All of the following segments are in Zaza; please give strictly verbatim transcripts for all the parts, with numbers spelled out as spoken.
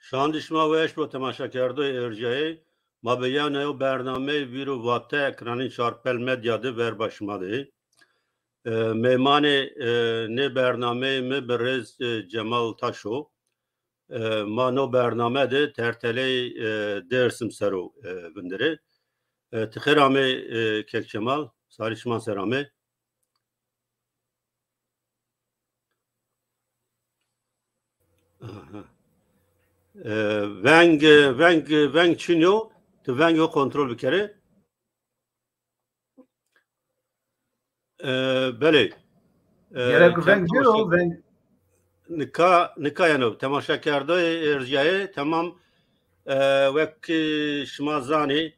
Şandî şima weş bo temaşakerdoyê erjayê. Ma bi yewna yew bernameyê Vîr û Vate ekranên Çarpel Medya de verba şima de. E, mêmanê, e, nê bernameyê mi birêz, e, Cemal Taş o. E, ma no bername de terteleyê, e, Dêrsim ser o, e, vinderê. E, ti xêr amê, e, kek Cemal. Sarî şima ser amê. Aha. E, veng, veng, veng çin yo. Ti veng xo kontrol bikerê. E, belê. E, Gerek veng çiro, veng. Nika, nika yeno. Temaşakerdoyê erjayê, temam. E, wek şima zanî,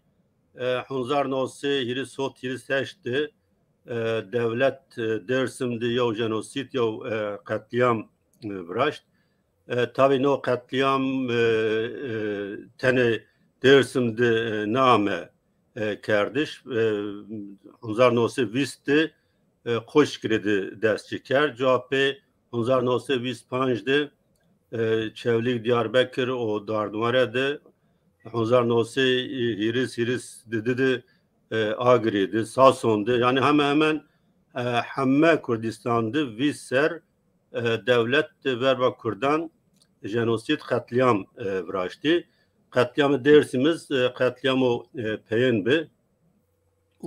e, hezar no sey hîris hot hîris heşt de, e, dewlet, e, Dêrsim de yew jenosîd, yew, e, qetlîam, e, viraşt. E, tabî no qetlîam, e, e, tenê Dêrsim de, e, name, e, kerdiş. E, hezar no sey vîst de, e, Qoşkirê de dest ci kerd. Cuwa pê hezar no sey vîst panc de, e, Çewlîg Diyarbekir û Dardware de, hezar no sey hîris hîris di di de, e, Agirî de, Sason de, yanî heme hemen, e, heme Kurdîstan de vîst ser, e, dewlet de verba Kurdan jenosîd, qetlîam, e, viraştî. Qetlîamê Dêrsim iz, e, qetlîamo, e, peyên bi.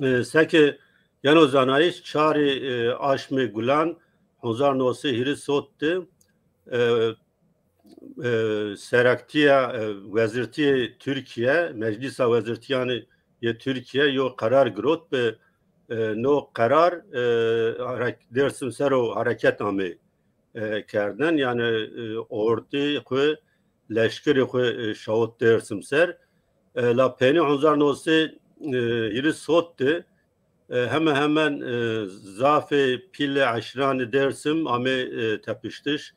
E, seke yeno zanayîş, çarê, e, aşmê Gulan hezar no sey hîris hot de, e, e, seraktîya, e, wezîrtîyê Tirkîye, Meclîsa Wezîrtîyanê yê Tirkîye yo qerar girot bi, e, no qerar, e, harek-, Dêrsim ser o hareket amê, e, kerdin. Yanî, e, ordî xwu, leşkerê xwu, e, şawit Dêrsim ser. E, la peynî hezar no sey, e, hîris hot de, e, heme hemen, e, zafê pîlê eşîranê Dêrsim amê, e, tepiştiş.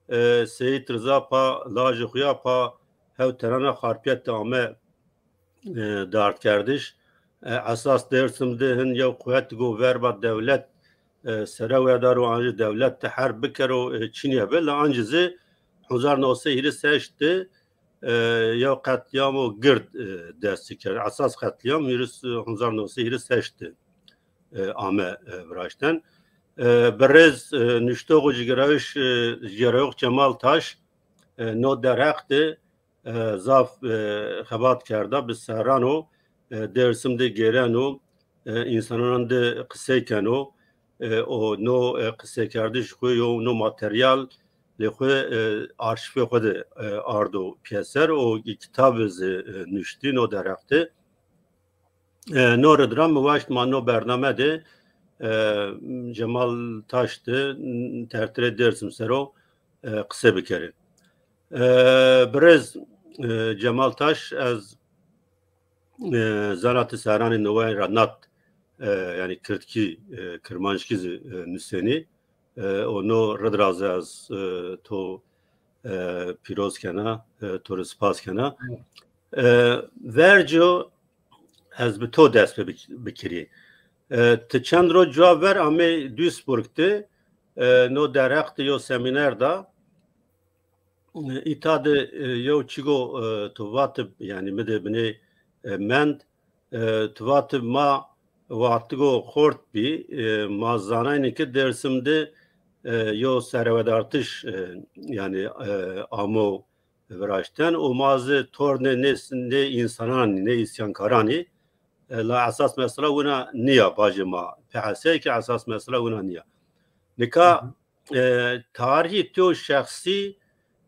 E, Seyîd Riza pa lajê xwu ya pa hew tenana Xarpêt de ame, e, dardkerdiş. E, esas Dêrsim de hin yew quwet go verba dewlet, e, sere wedaro, ancî dewlet de herb bikero, e, çinye bi. La ancî zî hezar no sey hîris heşt de, e, yew qetlîamo gird, e, dest ci kerd. Esas qetlîam hîris, hezar no sey hîris heşt de, e, ame, e, viraşten. E, birêz, e, nuştox û cigêrayîş, e, cigêrayox Cemal Taş, e, no derheq de, e, zaf, e, xebat kerda, bi serran o, e, Dêrsim de gêreno, e, însanan de qisey keno, e, û no, e, qiseykerdiş xwu yo, no materyalê xwu, e, arşîvê xwu de, e, ardo pîyeser û kitabî zî, e, nuştî no derheq de. E, no rid ra mi waşt ma no bername de, e, Cemal Taş de tertilê Dêrsim ser o, e, qise bikerê. E, birêz, e, Cemal Taş, ez, e, zana ti serranê newayî ra nat, e, yanî kirdkî, e, kirmanckî zî, e, nusenî. E, û no rid ra zî ez, e, to, e, pîroz kena, e, to rê spas kena. E, verco ez bi to dest pê bik-, bikirî. E, ti çend roj cuwa ver amê Duisburg de, e, no derheq de yo semîner da. E, îta de, e, yew çîgo, e, tu vatib, yanî mi de binê, e, mend, e, tu vatib ma wextigo xort bî, e, ma zanaynî ke Dêrsim de, e, yo serewedartiş, e, yanî, e, amo viraşten û ma zî tornê nê, nê însanan, nê îsyankaran î. E, la esas mesela wina nîya, bacê ma. P H S ki esas mesela wina nîya. Nika, e, tarîhê to şexsî,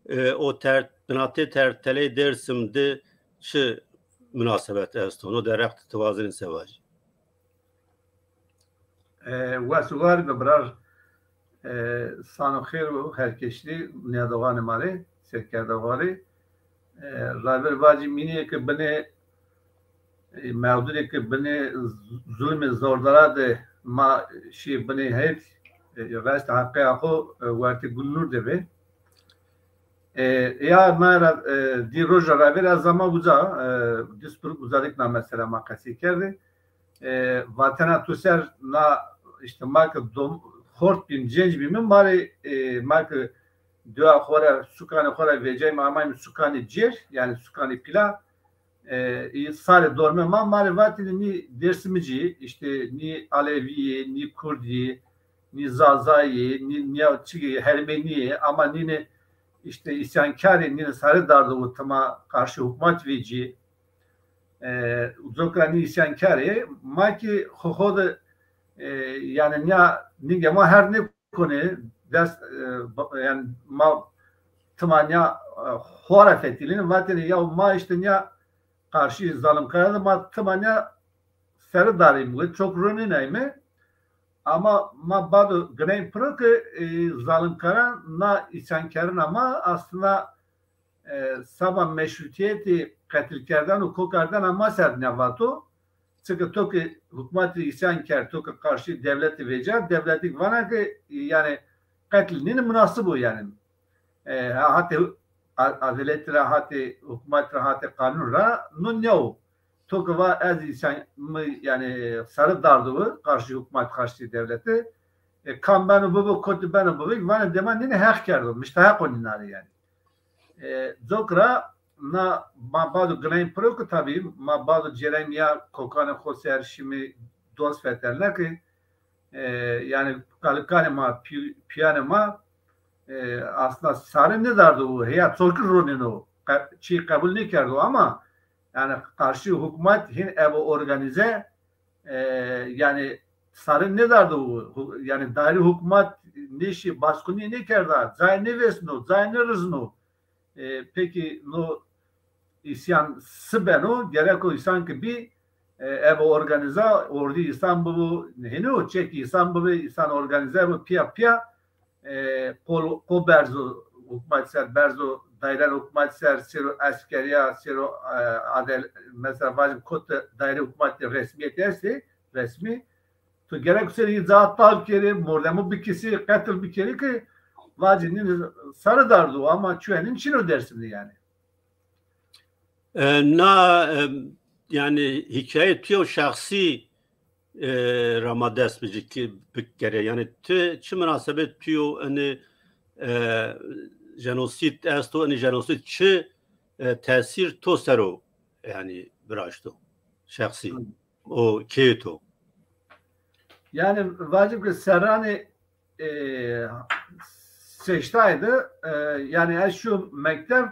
e, û ter-, binatê terteleyê Dêrsim de çi munasebet esto? No derheq de ti wazenî se vajî? E, wes û war bi birar, e, sano xêr û herkeşlî nîyadoxanê ma rê, sêrkerdoxan rê. E, raver vacî mînîyê ke binê, e, mewdudê ke binê z-, zulmê zordara de ma şî binê heyt, e, rest heqeya xo, e, wertê Gulnur de bê. E, ya ma ra, e, dî roja raver ez ama uca, e, Duisburg uca de kî na mesela ma qesey kerdê. E, vatena tu ser na, îşte ma ke dom-, xort bîm, cênc bîme, ma rê, e, ma ke Dua xo ra, sukanê xo ra vecayme, amayme sukanê cêr, yanî sukanê pîla. E, î sarê dormê ma, ma rê vatêne nî Dêrsimicî, îşte nî Alevî yê, nî Kurd yê, nî Zaza yê, nî, nîya çi yê, Hermenî yê, ama nîne îşte îsyankar ê, nîne sare dardo û tima qarşî hukmat vecî. E, coka nî îsyankar ê, ma kî xo xo de, e, yanî nîya nînge ma her nêkonê, dest, e, ba-, yanî ma tima nîya, e, xo ra fetelînê, vatêne ya ma îşte nîya qarşî zalimkara de ma tima nîya sere darîme, çok ronînayme. Ama ma bado ginayme piro ke, e, zalimkaran na îsyankerina ma aslında, e, seba meşrutîyetî qetilkerden û kokerdena ma ser nîya vato. Çike to ke hukmatî îsyan kerd, to ke qarşî dewletî vecîya, dewletî vana ke, yanî, qetil nîne, munasib o yanî. E, ha-, hatê a-, adeletî ra, hatê hukmatî ra, hatê qanûn ra no nîyo. To ke va ez îsyan, mi, yanî, sare dardo wi qarşî hukmat, qarşî dewletî. E, kam beno bibo, kotî beno bibo, vanê dema nîne heq kerdo, muşteheq o nîna rê yanî. E, coka ra na ma bado ginayme piro ke tabî ma bado cêrayme ya kokanê xo ser, şîme dost fetelîne ke, e, yanî kalikanê ma, pî-, pîyanê ma, e, aslında sare nêdardo û heya çokî ronîno, qe-, çî qebul nêkerdo ama yanî qarşî hukmat hîn ebe organîze, e, yanî sare nêdardo û hu-, yanî daîre hukmat nêşî baskunî nêkerda, cayê nêvêsno, cayê nêrizno. E, pekî no îsyan si beno? Gereko îsyan ke bî, e, ebe organîza, ordî îsyan bibo, hênî o çekî îsyan bibê, îsyan organîze bo, pîya pîya, e, qol, qo berzo hukmat ser, berzo daîren hukmat ser, sêro eskerîya, sêro, e, adel-, mesela vajim kot daîre hukmatî resmîyetî estê, resmî. To gerek sêrî ca tal kerê, mordemû bikisî, qetil bikerî ke vacî nîne sare dardo ama çuyenîn çin o Dêrsim de yanî. E, na, e, yanî hîkayeyê tu yo şexsî, e, ra ma dest bicî ki-, bikerê. Yanî tu çi minasebet tu yo enê, e, jenosîd esto, enê jenosîd çi, e, tesîr to ser o yanî viraşto şexsî? Hı. O keyê to? Yanî vacim ke serranê, e, seştayî de, e, yanî ez şîyo mekteb,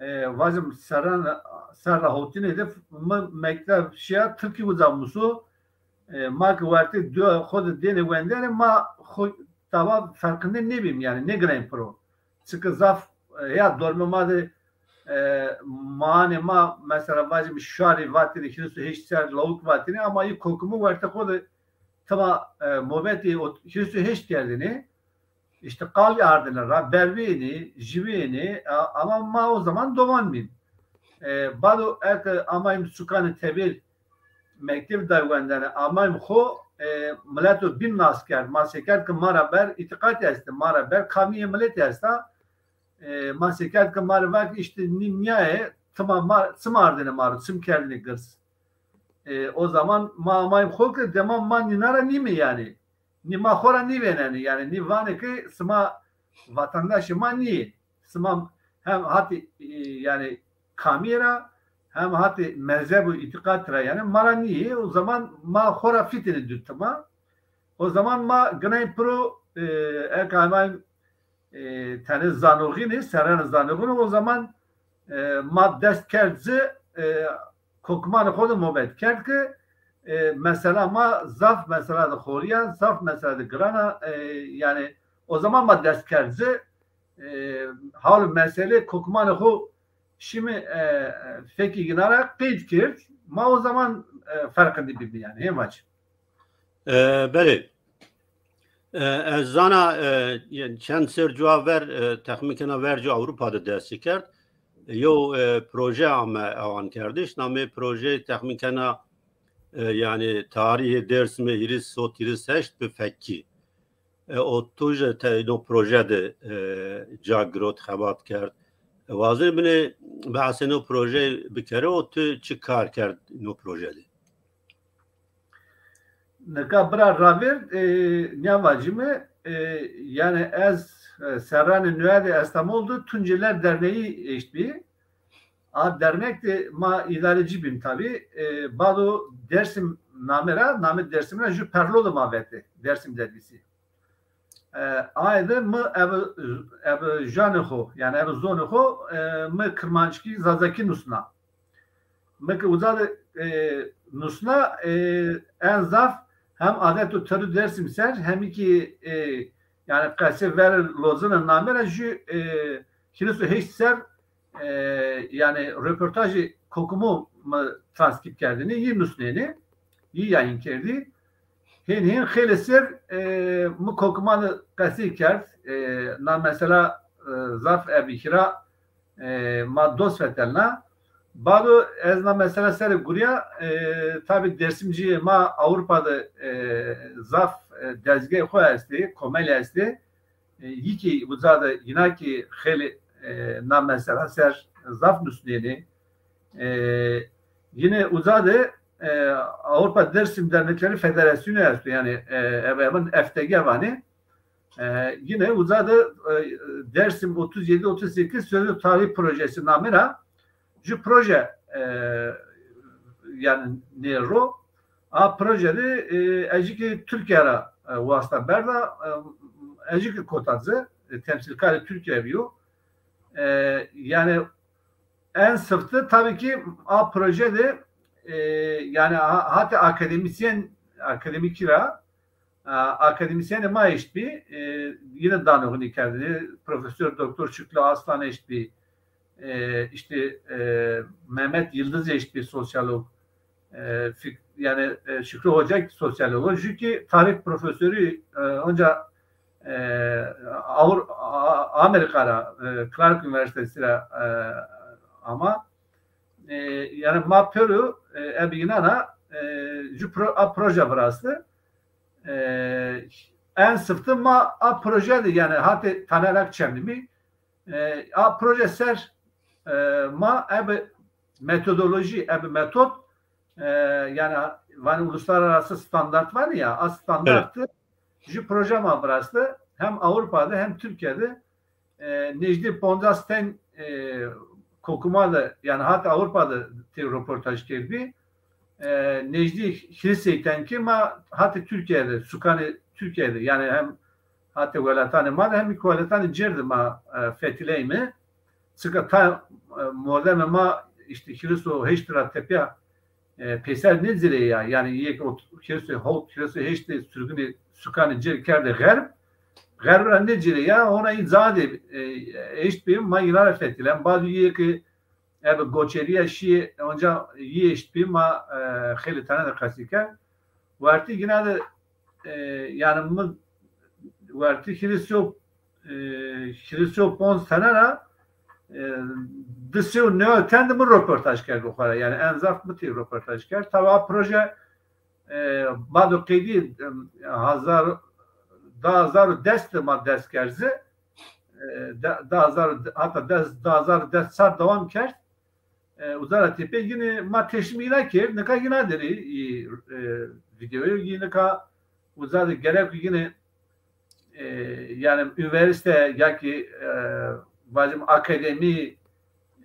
e, vacim serran, serra hotînê de mi mekteb şîya tirkî uca muso. E, ma ke wertê dua xo de dêne wendene, ma xo tava ferqinde nêbîm yanî, nêginayme piro. Çike zaf, e, ya dormê ma de, e, maanê ma, mesela vajîme şarî vatêne, hîris û heşt ser lawik vatêne, ama yê kokimû wertê xo de tima, e, mobetê o hîris û heşt kerdêne, îşte qalî ardêne ra, bervênê, jivênê, a-, ama ma o zaman dovan bîm. E, bado eke amayme sukanê tebêr, mekteb day wendene, amayme xo, e, mileto bîn nas kerd. Ma sêkerd ke ma ra ber îtîqatî estê, ma ra ber kamîyê miletî esta. E, ma sêkerd ke ma rê va ke îşte nî nîyayê, tima ma, çim ardêne ma ro, çim kerdêne girs. E, o zaman ma amayme xo ke dema ma nîna ra nîme yanî. Nî ma xo ra nîvênenê. Yanî nî vanê ke sima vatandaşê ma nîyê. Sima hem hatê, e, yanî kamîye ra, hem hatê mezheb û îtîqat ra yanî ma ra nîyê. O zaman ma xo ra fitêne dû tima. O zaman ma ginayme piro, e, eke amayme, e, tenê zanoxînî, serranê zanoxînî, o zaman, e, ma dest kerd ci, e, kokimanê xo de mobet kerd ke, e, mesela ma zaf mesela de xorîya, zaf mesela de giran a, e, yanî o zaman ma dest kerd ci, e, hal û meselê kokimanê xo şîme, e, fekê yîna ra qeyd kerd. Ma o zaman, e, ferqindî bîme yanî, hên vacî. E, belê. E, ez zana, e, yanî çend ser cuwa ver, e, texmîn kena vercî Ewropa de dest kerd. E, yew, e, proje ame awankerdiş. Nameyê projeyî texmîn kena, e, yanî tarîhê Dêrsimê hîris, sot hîris heşt bi fekkî. E, o tu jî te no proje de, e, ca girot, xebat kerd. E, wazî binê behsê no proje bikerê û tu çi kar kerd no proje de? Nika bira ravêr, e, nîya vacîme, e, yanî ez e, serranê nuye de Estemol de Tunceliler Derneği eşt bî. A dernek de ma îdareci bîm tabî. E, bado Dersim name ra, name Dersim ra jü perlo de ma vete, Dersim Dergisi. E, aye de mi ebe, ebe janê xo, yanî ebe zonê xo, e, mi kirmanckî, zazakî nusna. Mi ki uca de, e, nusna, e, en zaf hem adet û terû Dersim ser, hem ki, e, yanî qesê verê lozine name ra jü, e, hîris û heşt ser, e, yanî röportajê kokumo mi transkrîpt kerdêne, yî nusnêne, yî yayın kerdî. Hên hên xeylê ser, e, mi kokuman de qesey kerd. E, na mesela, e, zaf ebe hîra, e, ma dost fetelna. Bado ez na mesela ser gurîya, e, tabî Dersimcîyê ma Ewropa de, e, zaf, e, dezgehê xo estê, komelî estê. E, yî kî uca de, yîna kî xeylê, e, na mesela ser zaf nusnênê. E, yine uca de, e, Avrupa Dersim Dernekleri Federasyonu esto. Yanî, e, ebe, ebe F D G vanê. E, yine uca de, e, Dersim otuz yedi otuz sekiz Sözlü Tarih Projesi name ra jü proje, e, yanî nê ro. A proje de, e, ez jî kî Türkiye ra, e, wasta berda, e, ez jî kî kota ci, e, temsilkarê Türkiye bîyo. E, yanî en sifte tabî kî a proje de, e, yanî ha-, hatê akademisyen, akademîkî ra, e, akademisyenê ma eşt bî, e, yine danoxînî kerdêne. Profesör Doktor Şükrü Aslan eşt bî, e, îşte, e, Mehmet Yıldız eşt bî, sosyolog. E, fik-, yanî, e, Şükrü Hoca sosyolog o. Jü kî tarih profesorî, e, onca, e, Avru-, A-, Amerika ra, e, Clark Üniversitesi ra, e, ama, e, yanî ma pêro, e, ebe înan a, e, jü pro-, a proje viraste. E, en sifte ma a proje de, yanî hatê Taner Akçemlî bî, e, a proje ser, e, ma ebe metodolojî, ebe metod, e, yanî vanê uluslararası standart vanê ya, a standartî jü proje ma viraste, hem Avrupa de hem Türkiye de, e, nejdî poncas ten, e, kokuma de, yanî hatê Avrupa de tê roportaj kerdbî. E, nejdî hîris ten kî ma hatê Türkiye de, sukanê Türkiye de, yanî hem hatê welatanê ma de hem ki welatanê cêr de ma, e, fetileyme. Çika ta, e, mordemê ma îşte hîris û heşt ra tepîya, e, peyser nêcirê ya. Yanî yê ke ot-, hîris û hewt, hîris û heşt de surgunê sukanê cêr kerdê xerb, xerb ra nêcirê ya. Hona î ca de, e, eşt bî, ma îna ra fetilem. Bado yê ke ebe goçerîya şîyê, onca yî eşt bî, ma, e, xeylê tene de qesî kerd. Wertî gina de, e, yanî mi wertî hîris û, e, hîris û ponc tene ra, e, di sey û newey ten de mi roportaj kerd o xo ra. Yanî en zaf mi tê roportaj kerd. Tabi a proje, e, bado qeydî, e, hazar, di hazar û des de ma dest kerd ci. E, di, di hazar, hata des, di hazar des çar dewam kerd. E, uca ra tepîya yine ma teslîmê îna kerd, nika yina derê, e, e, videoyî, yine nika uca de gerek yine, e, yanî üniversite ya ki, e, vacim akademî,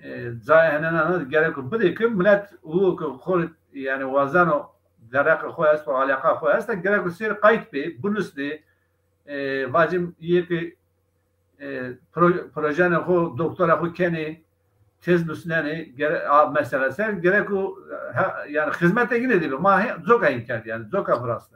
e, cayê henena gerek bidê ki milet û ki xo, yanî wazeno dereqê xo esto, alaqa xo esta, gerek sêr qayt bê, binusnê, e, vacim yê ki e, pro-, projenê xo, doktora xo kenê, tez nusnenê, gere-, a, mesela ser, gereko, ha, yanî xizmete yine de bê. Ma he, coka hên kerd, yanî coka viraste.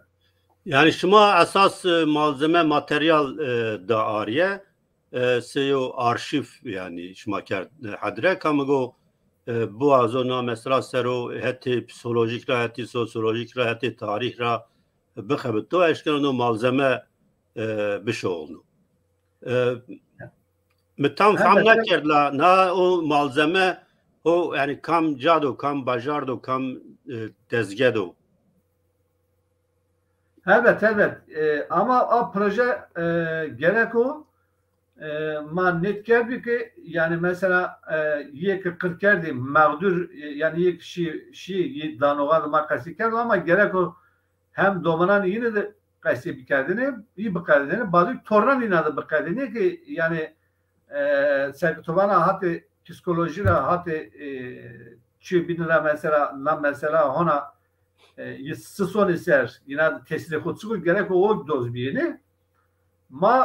Yanî şima esas, e, malzeme, materyal, e, da arîye, e, seyo arşîv yanî şima kerd, e, hedre, ka mi go, e, biwazo na mesela sero hetê psîkolojîk ra, hetê sosyolojîk ra, hetê tarîh ra bixebito, eşkeno no malzeme, e, bişuxulno. E, mi tam fehm nêkerd la, na o malzeme ho, yanî kam ca do, kam bajar do, kam, e, dezge do? Elbet, elbet. E, ama a proje, e, gereko, e, ma nêt kerdbî ki, yanî mesela, e, yê ki qir kerdî, mexdur, e, yanî yê ki şî, şî, yê danoxa de ma qesî kerdo, ama gereko hem domanan yine de qesî bikerdêne, î biqedêne, badû tornan îna de biqedêne ki, yanî, e, serkitobana hatê psîkolojî ra, hatê, e, çîyê bînî ra mesela, na mesela hona, e, yi si sonê ser, îna de tesîrê xo çik o, gerek o o doz bîyêne. Ma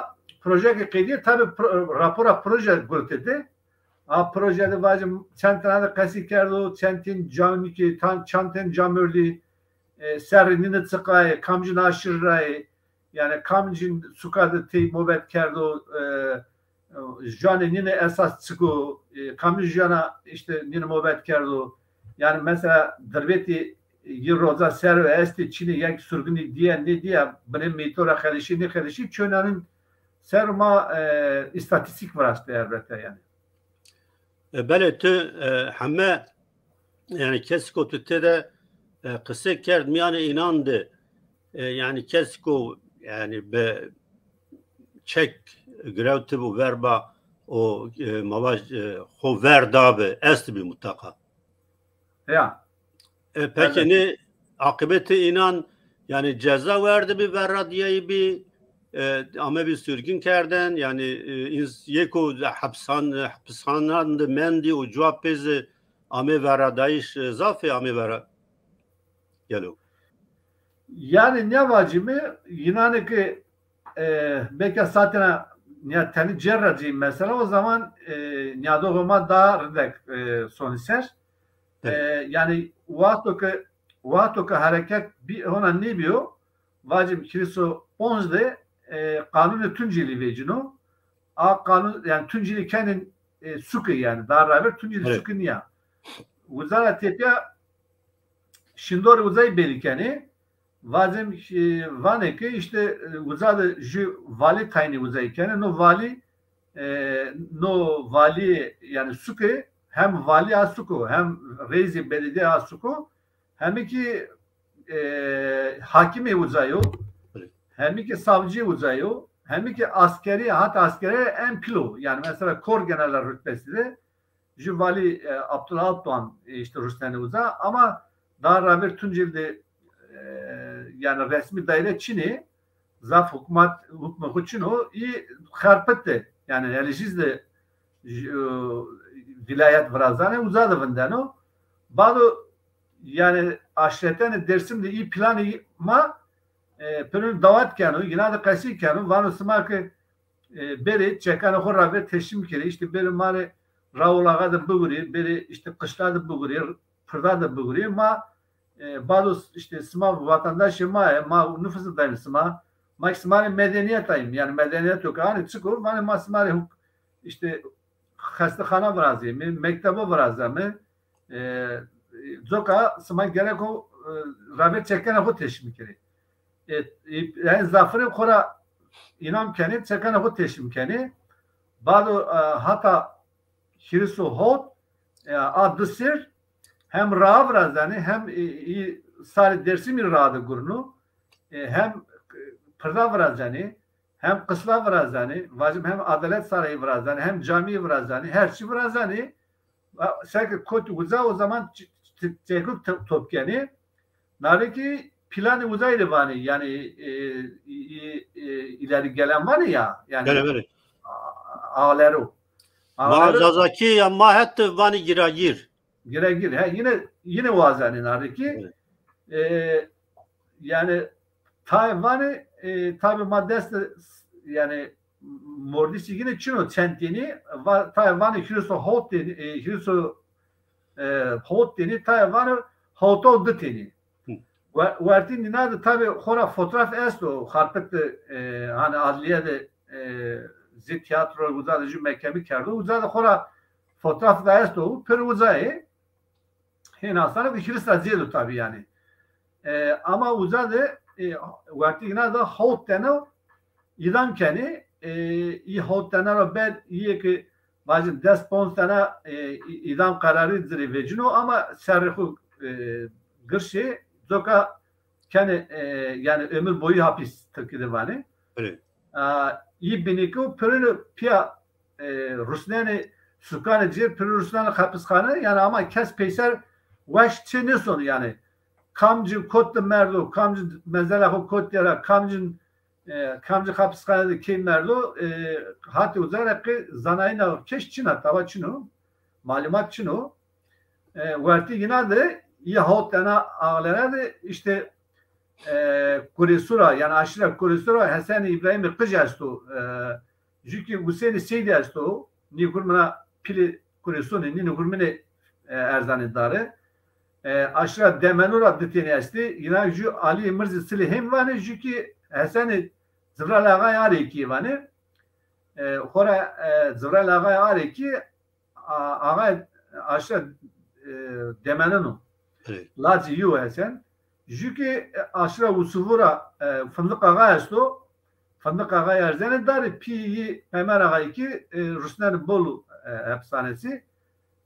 proje ke qedîyê, tabî pro-, rapora proje guretê de. A proje de vacim çend tena de qesî kerdo, çend tên camî ki, tan-, çend tên camêrdî, e, serrî nîne çiqayê, kamcîn aşîr ra yê, yanî kamcîn suka de tey mobet kerdo, e, e, janê nîne esas çik o, e, kamcîn jana îşte nîne mobet kerdo. Yanî mesela dirbetî yi roza ser o estê çinê, yek surgunî dîye nêdîye, binê meyto ra xelişî nêxelişî, çönanin ser ma, e, îstatîstîk virastê elbette yanî. E, belê tu, e, heme, yanî kesî ko tu têde, e, qise kerd mîyanê înan de, e, yanî kesî ko yanî bi çek girewtibo verba o, e, ma vaj, e, xo ver dabi, estibî mutlaqa. Ya. E, peki, elbette, nê aqibetê înan, yanî ceza werdibî, verradîyayîbî, e, amebî surgin kerden, yanî, e, ins-, yeko hepsan-, hepisxanan de mendî û cuwa pê zî amê verradayîş, e, zaf ê amê verra gelo? Yanî nêvacîme, yînanê ke, e, belka satena nîya tenî cêr ra cî mesela, o zaman, e, nîyadoxê ma daha rindek, e, sonî ser. E, yanî wexto ke, wexto ke hereket bî, hona nêbîyo, vacim hîris û ponc de, e, qanûnê Tuncîlî vecîno. A qanûn, yanî Tuncîlî kenê, e, suke yanî. Daha raver Tuncîlî suke nîya. Uza ra tepîya şindorê uzayî belî kenê. Vacim, e, vanê ke îşte, e, uza de jü valî tayînê uzayî kenê. No valî, e, no valî yanî suke hem valî a suko, hem reîsê beledîye a suko, hemî ki, e, hakimê uza yo, hemî ki savcî uza yo, hemî ki askerî, hat askerî en pîl o. Yanî mesela Korgeneral rutbesî de jü valî, e, Abdullah Alpdoğan, e, îşte rusnenê uza, ama daha raver Tuncîl de, e, yanî resmî daîre çinê, zaf hukmat, hukmê xo çin o, î Xarpit de, yanî Elîzîz de, e, vîlayet virazanê, uza de vindeno. Bado, yanî aşîretenê Dêrsim de î planê ma, e, pêrûn dawet keno, yîna de qesî keno, vano sima ke, e, berê çekanê xo raver teslîm kerê. Îşte berê ma rê Raulaxa de bigurê, berê îşte qişla de bigurê, pirda de bigurê. Ma, e, bado îşte sima vatandaşê ma yê, ma nufus dayîm sima. Ma ki sima rê medenîyet ayîm. Yanî medenîyeto ke anê çik o, vanê ma sima rê huk-, îşte xestexana virazîme, mektebo virazeme, e, coka sima gereko, e, raver çekenê xo teşmî kerê. E, e, yanî zafirê xo ra înam kenê, çekenê xo teşmî kenê. Bado, e, hata hîris û hot, e, a di sêr hem raa virazenê, hem, e, î sarê Dêrsimî raa de gurno, e, hem, e, pirda virazenê, hem qisla virazenê, vacim hem Adalet Sarayî virazenê, hem camîyê virazenê, her çî virazenê. A, seke kotî uza, o zaman ç-, ç-, çekuk to-, top kenê. Narê ki planê uzayî de vanê, yanî, e, e, e, ileri gelen vanê ya, yanî, belê, belê, a-, alero. Ma alero Zazakî ya ma het vanê giragîr. Giragîr, he, yine, yine wazenê narê ki. Evet. E, yanî tayê vanê, e, tabî ma dest de, yanî mordîsî yine çin o çend tênî, va-, tayê vanê hîris û hot tênî, e, hîris û, e, hot tênî, tayê vanê hewta û di tênî. Hi. We-, wertî nîna de tabî xora fotraf esto, Xarpit de, e, hanî adlîye de, e, zî tîyatro uza de jü mekemî kerdo, uza de xora fotraf da esto, pir uza yê. Hên aslanê de hîris ra zêd o tabî yanî. E, ama uza de, e, wertî îna de hewt tene îdam kenê. E, î hewt tene ra ber îyê ke vacin des ponc tene, e, î-, îdam qerarî ci rê vecîno ama serrê xo, e, girşê, coka kenê, e, yanî ömür boyu hapis tirkî de vanê. Evet. A, î binî ke pêrûn pîya, e, rusnenê sukanê cêr, pêrûn rusnenê hepisxane, yanî ama kes peyser weş çê nêsono yanî. kamcî kot de merdo, kamcî mezela xo kot de ra, kamcî, e, kamcî hapisxane de key merdo, e, hatê uza ra qey zanayîna keş çin a, tawa çin o, malumat çin o. E, wertê yina de, yê hawt tena axlera de, îşte, e, Kuresura, yanî aşîra Kuresura Hesenê Îbrahîmê qij esto, e, jû kî Husênê Seydî esto, nî hurmina pîlê Kuresunê, nînê hurminê, e, erzanê dare. E, aşîra Demenura di tenî estê, yina jû Alîyê Mirzê Silê Hêm vanê, jû kî Hesenê Civrel Axayê Arekî vanê. E, xora, e, Civrel Axayê Arekî, a-, axayê aşîra, e, Demenin o. Lacê yew Hesen. Jû kî, e, aşîra Usuvura, e, Findiq Axa esto. Findiq Axayê erzenê dare, pîyê yî Qemer Axayî kî, e, rusnenê Bolu, e, hepisxanesî.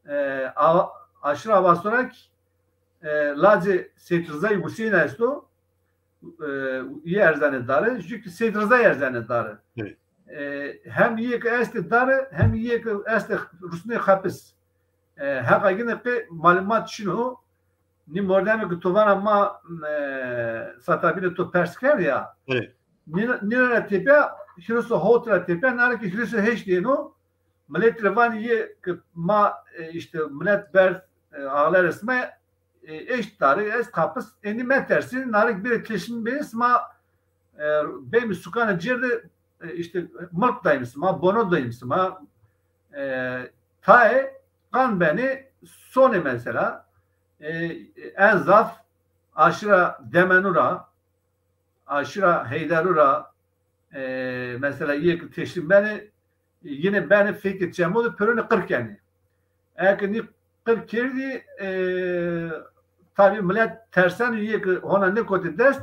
E, a-, aşîra Avasura kî, e, lacê Seyd Rizayê Huseyîn esto. E, yê erzenê dare, jû kî Seyd Rizayê erzenê dare. E, hem yê ke estê dare, hem yê ke estê rusnê hepis. E, heqa yine qey malumat çin o. Nî mordemê ke to vana ma, e, sata bîne to pers kerd ya. Nî-, nîne ra tepîya, hîris û hewt ra tepîya, nare kî hîris û heşt êno. Milet rê vanê yê ke ma, e, îşte milet berd, e, axlere sima, e, eşt dare, est hapis, êndî metersî, nare kî bêrê teşmîm benê, sima, e, bêmî sukanê cêr de, e, îşte milk daymî sima, bono daymî sima, e, tayê qan benê, sonê mesela, e, en zaf aşîra Demenu ra, aşîra Heyderu ra, e, mesela yê ke teşlîm benê, yine benê fekê çemo de pêronê qir kenê. Eke nî qir kerdî, e, tabî milet tersenê yê ke hona nêkotê dest,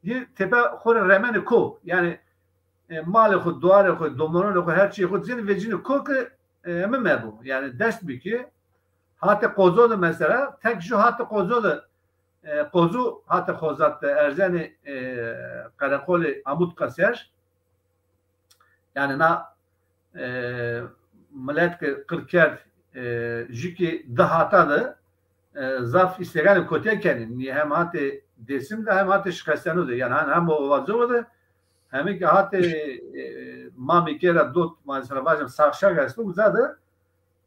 yê tepe xo rê remenê ko. Yanî, e, malê xo, duarê xo, domononê xo, her çîyê xo cênê vecînê ko ke, e, heme mebo. Yanî dest bikê. Hatê Qozo de mesela, tek jû hatê Qozo de, e, Qozo hatê Xozat de erzenê, e, qereqolê Amutqa ser. Yanî na, e, milet ke qir kerd, e, jû kî di hata de, e, zaf îsteganê kotîya kenê. Nî hem hatê Dêsim de hem hatê Şikestenu de. Yanî hem, hem o Ovacoxî de, hem kî hatê, e, Mamîke ra dot, mesela vajim Saxşag esto, uza de,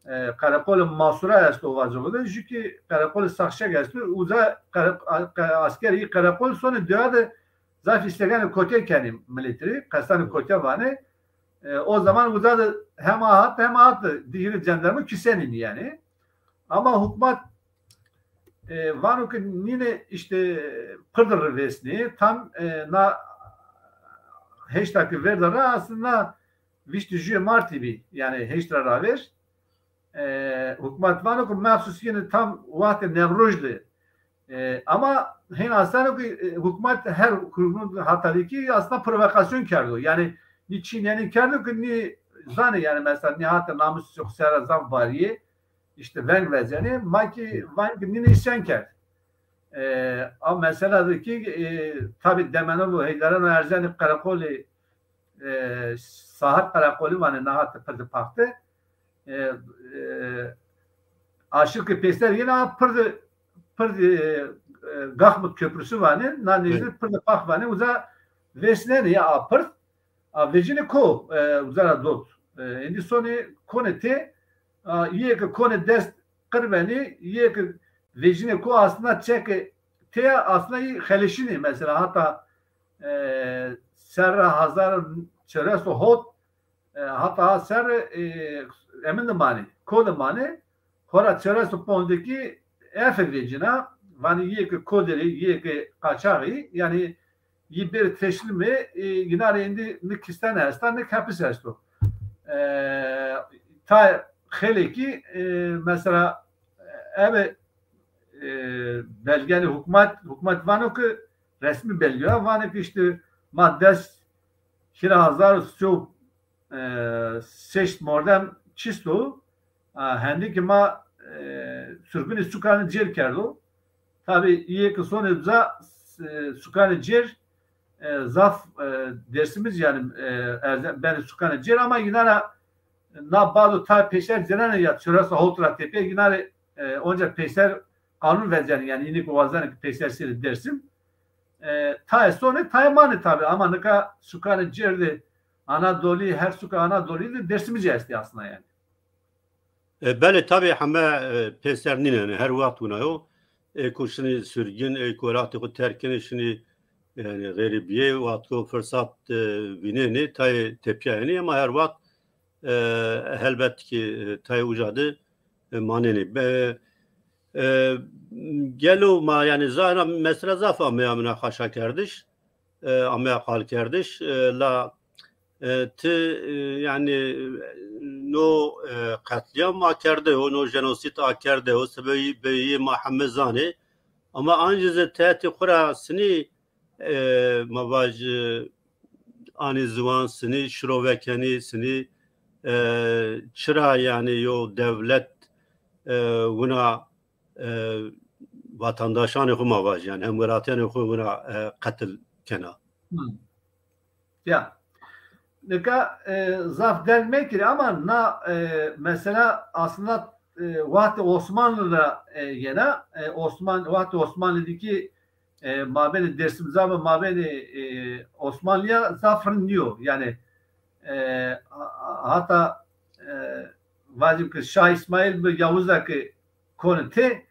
e, qereqolê Masura esto Ovacoxî de, jû kî qereqolê Saxşag esto, uza qere-, a-, qe-, askerê yî qereqol sonê dewa de zaf îsteganê kotîya kenê miletî rê, qestanê kotîya vanê. E, o zaman uza de hem a hat hem a hat de di hîrê cenderme kîsenînî yanî. Ama hukmat, e, vano ke nîne îşte pirde rivêsnê, tam, e, na heşta ke ver de ra aslında vîst û jûyê Martî bî, yanî heşt ra ravêr. E, hukmat vano ke mexsus yine tam wextê Newroj de. E, ama hên aseno ke, e, hukmat her hukmat hata de kî aslında provokasyon kerdo. Yanî nî çî nênî kerdo ke nî zanê yanî mesela nî hata namusê xo ser ra zaf barîyê. Îşte veng vezenê, ma kî van ke nîne îsyan kerd. E, a mesela de kî, e, tabî Demenovo, Heydereno erzenê qereqolê, e, Sahir qereqolî vanê, na hatê pirde paxte. E, e, aşir ke peyser yena pirde, pirde, e, Gahmut Köprüsü vanê, na nêzdî pirde pax vanê, uza vêsnenê ya a pird. A, vecînê ko, e, uza ra dot. E, êndî sonê konê tê, a, yê ke konê dest qir benê, yê ke vecînê ko aslında çeke tê aslında yî xeleşînê. Mesela hata, e, serra hezar çewres û hot, e, hata ha serre, e, emin de manê, ko de manê, xora çewres û ponc de kî efe vecîna, vanê yê ke ko der ê, yê ke qaçax ê, yanî yî bêrê teşlîm ê, e, yîna rê êndî nik kîstene esta, nik hepis esto. E, ta xeylê kî, e, mesela, ebe, e, belgenê hukmat, hukmat vano ke resmî belge ya, vanê ke îşte ma des hîra hezar û sey e, seşt mordem çist o. A, hendê ke ma, e, surgunê sukanê cêr kerdo. Tabî yê ke sonê uza, e, sukanê cêr, e, zaf, e, Dêrsimij yanî, e, erze-, benê sukanê cêr ama yîna ra na bado ta peyser cenenê ya çewres û hewt ra tepîya yîna rê, e, onca peyser qanûn vezenê, yanî înî ke wazenê ke peyser sêrê Dêrsim. E, tayê sonê, tayê manê tabî. Ama nika sukanê cêr de Anadolî, her suka Anadolî de Dêrsimicî estê aslında yanî. E, belê, tabî heme, e, pêser nînenê, her wext wina yo. Ê ku şinî surgin, ê ku welatê xwu terk kenê, şinî, yanî, xerîbîyê, wext ku firsat, e, vînenê, tayê tepîya yenê, ama her wext, e, helbet ki, e, tayê uca de, e, manenê. Be-, e, gelo ma, yanî, zana mesela zaf ameya munaqaşakerdiş, e, ameya qalkerdiş, e, la, e, ti, e, yanî, no, e, qetlîam akerde yo, no jenosîd akerde yo, sebebî beyî ma heme zanê. Ama ancî zî tehetî xwu ra sinî, e, ma vaj, e, anî ziwan, sinî şirove kenî, sinî, e, çira yanî yo dewlet, e, wina, e, vatandaşanê xwu ma vaj, yanî hemwelatîyanê xwu wina, e, qetil kena. Hı. Ya. Nika, e, zaf derg mekirê ama na, e, mesela aslında, e, wextê Osmanlı ra, e, yena, e, Osman-, wextê Osmanlı de ki, e, mabênê Dêrsimza ve mabênê, e, Osmanlıya zaf rind nîyo. Yanî, e, ha-, hata, e, vacim ki Şah İsmail bi Yavuz ra ki konê tê,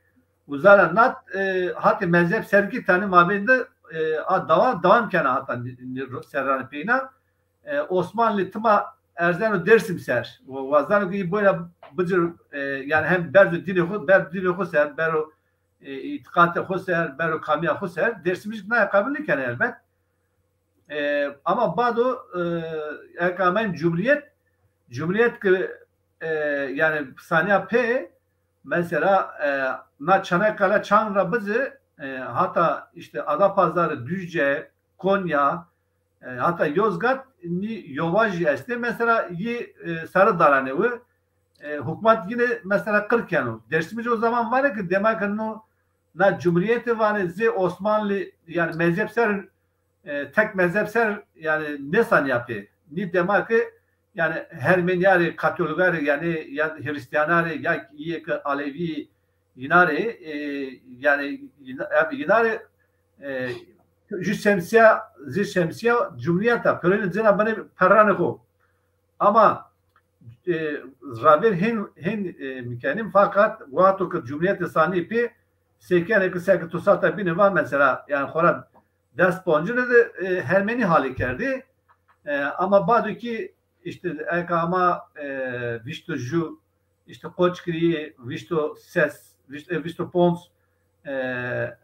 uza ra nat, e, hatê mezheb ser ki tanî mabên de, e, a dawa dewam kena hata ni-, ni-, serranê peyna. E, Osmanlı tima erzeno Dêrsim ser. Wa-, wazeno ki î boyna bicir, e, yanî hem berzo dînê xwu, ber dînê xwu ser, bero, e, îtîqatê xwu ser, bero kamîya xwu ser. Dêrsimicî naya qebul nêkena elbet. E, ama bado, e, eke ameyim cumhuriyet, cumhuriyet ki, e, yanî sanîya pê, mesela, e, na Çanakkale, Çankırı bizi, e, hata işte Adapazarı, Düzce, Konya, e, hata Yozgat nî yovajî estê. Mesela yî, e, sarı daranê wi, e, hukmat yine mesela qir keno. Dêrsimicî o zaman vanê ki dema ke no na cumhuriyeti vanê zê Osmanlı, yanî mezhep ser, e, tek mezhep ser, yanî nêsanîya pê. Nî dema ke, yanî Hermenîyarê, Katolîkarê, yanî ya Hrîstîyanarê, ya yê ke Alevî yînarê, e, yanî yîna-, yînarê, e, ju şemsîya, zê şemsîya cumhuriyeta, pêroyîne cêna benê perranê xo. Ama, e, ravêr hên, hên, e, mikenîm, fakat wexto ke cumhuriyetê sanî pê sêkenê ke seke to sata bîne va mesela, yanî xora dest poncine de, e, Hermenî halî kerdî. E, ama bado ki işte eke ama, e, vîşto ju, işte Qoçgirî, vîşto ses, vîşt-, e, vîşto ponc, e, e,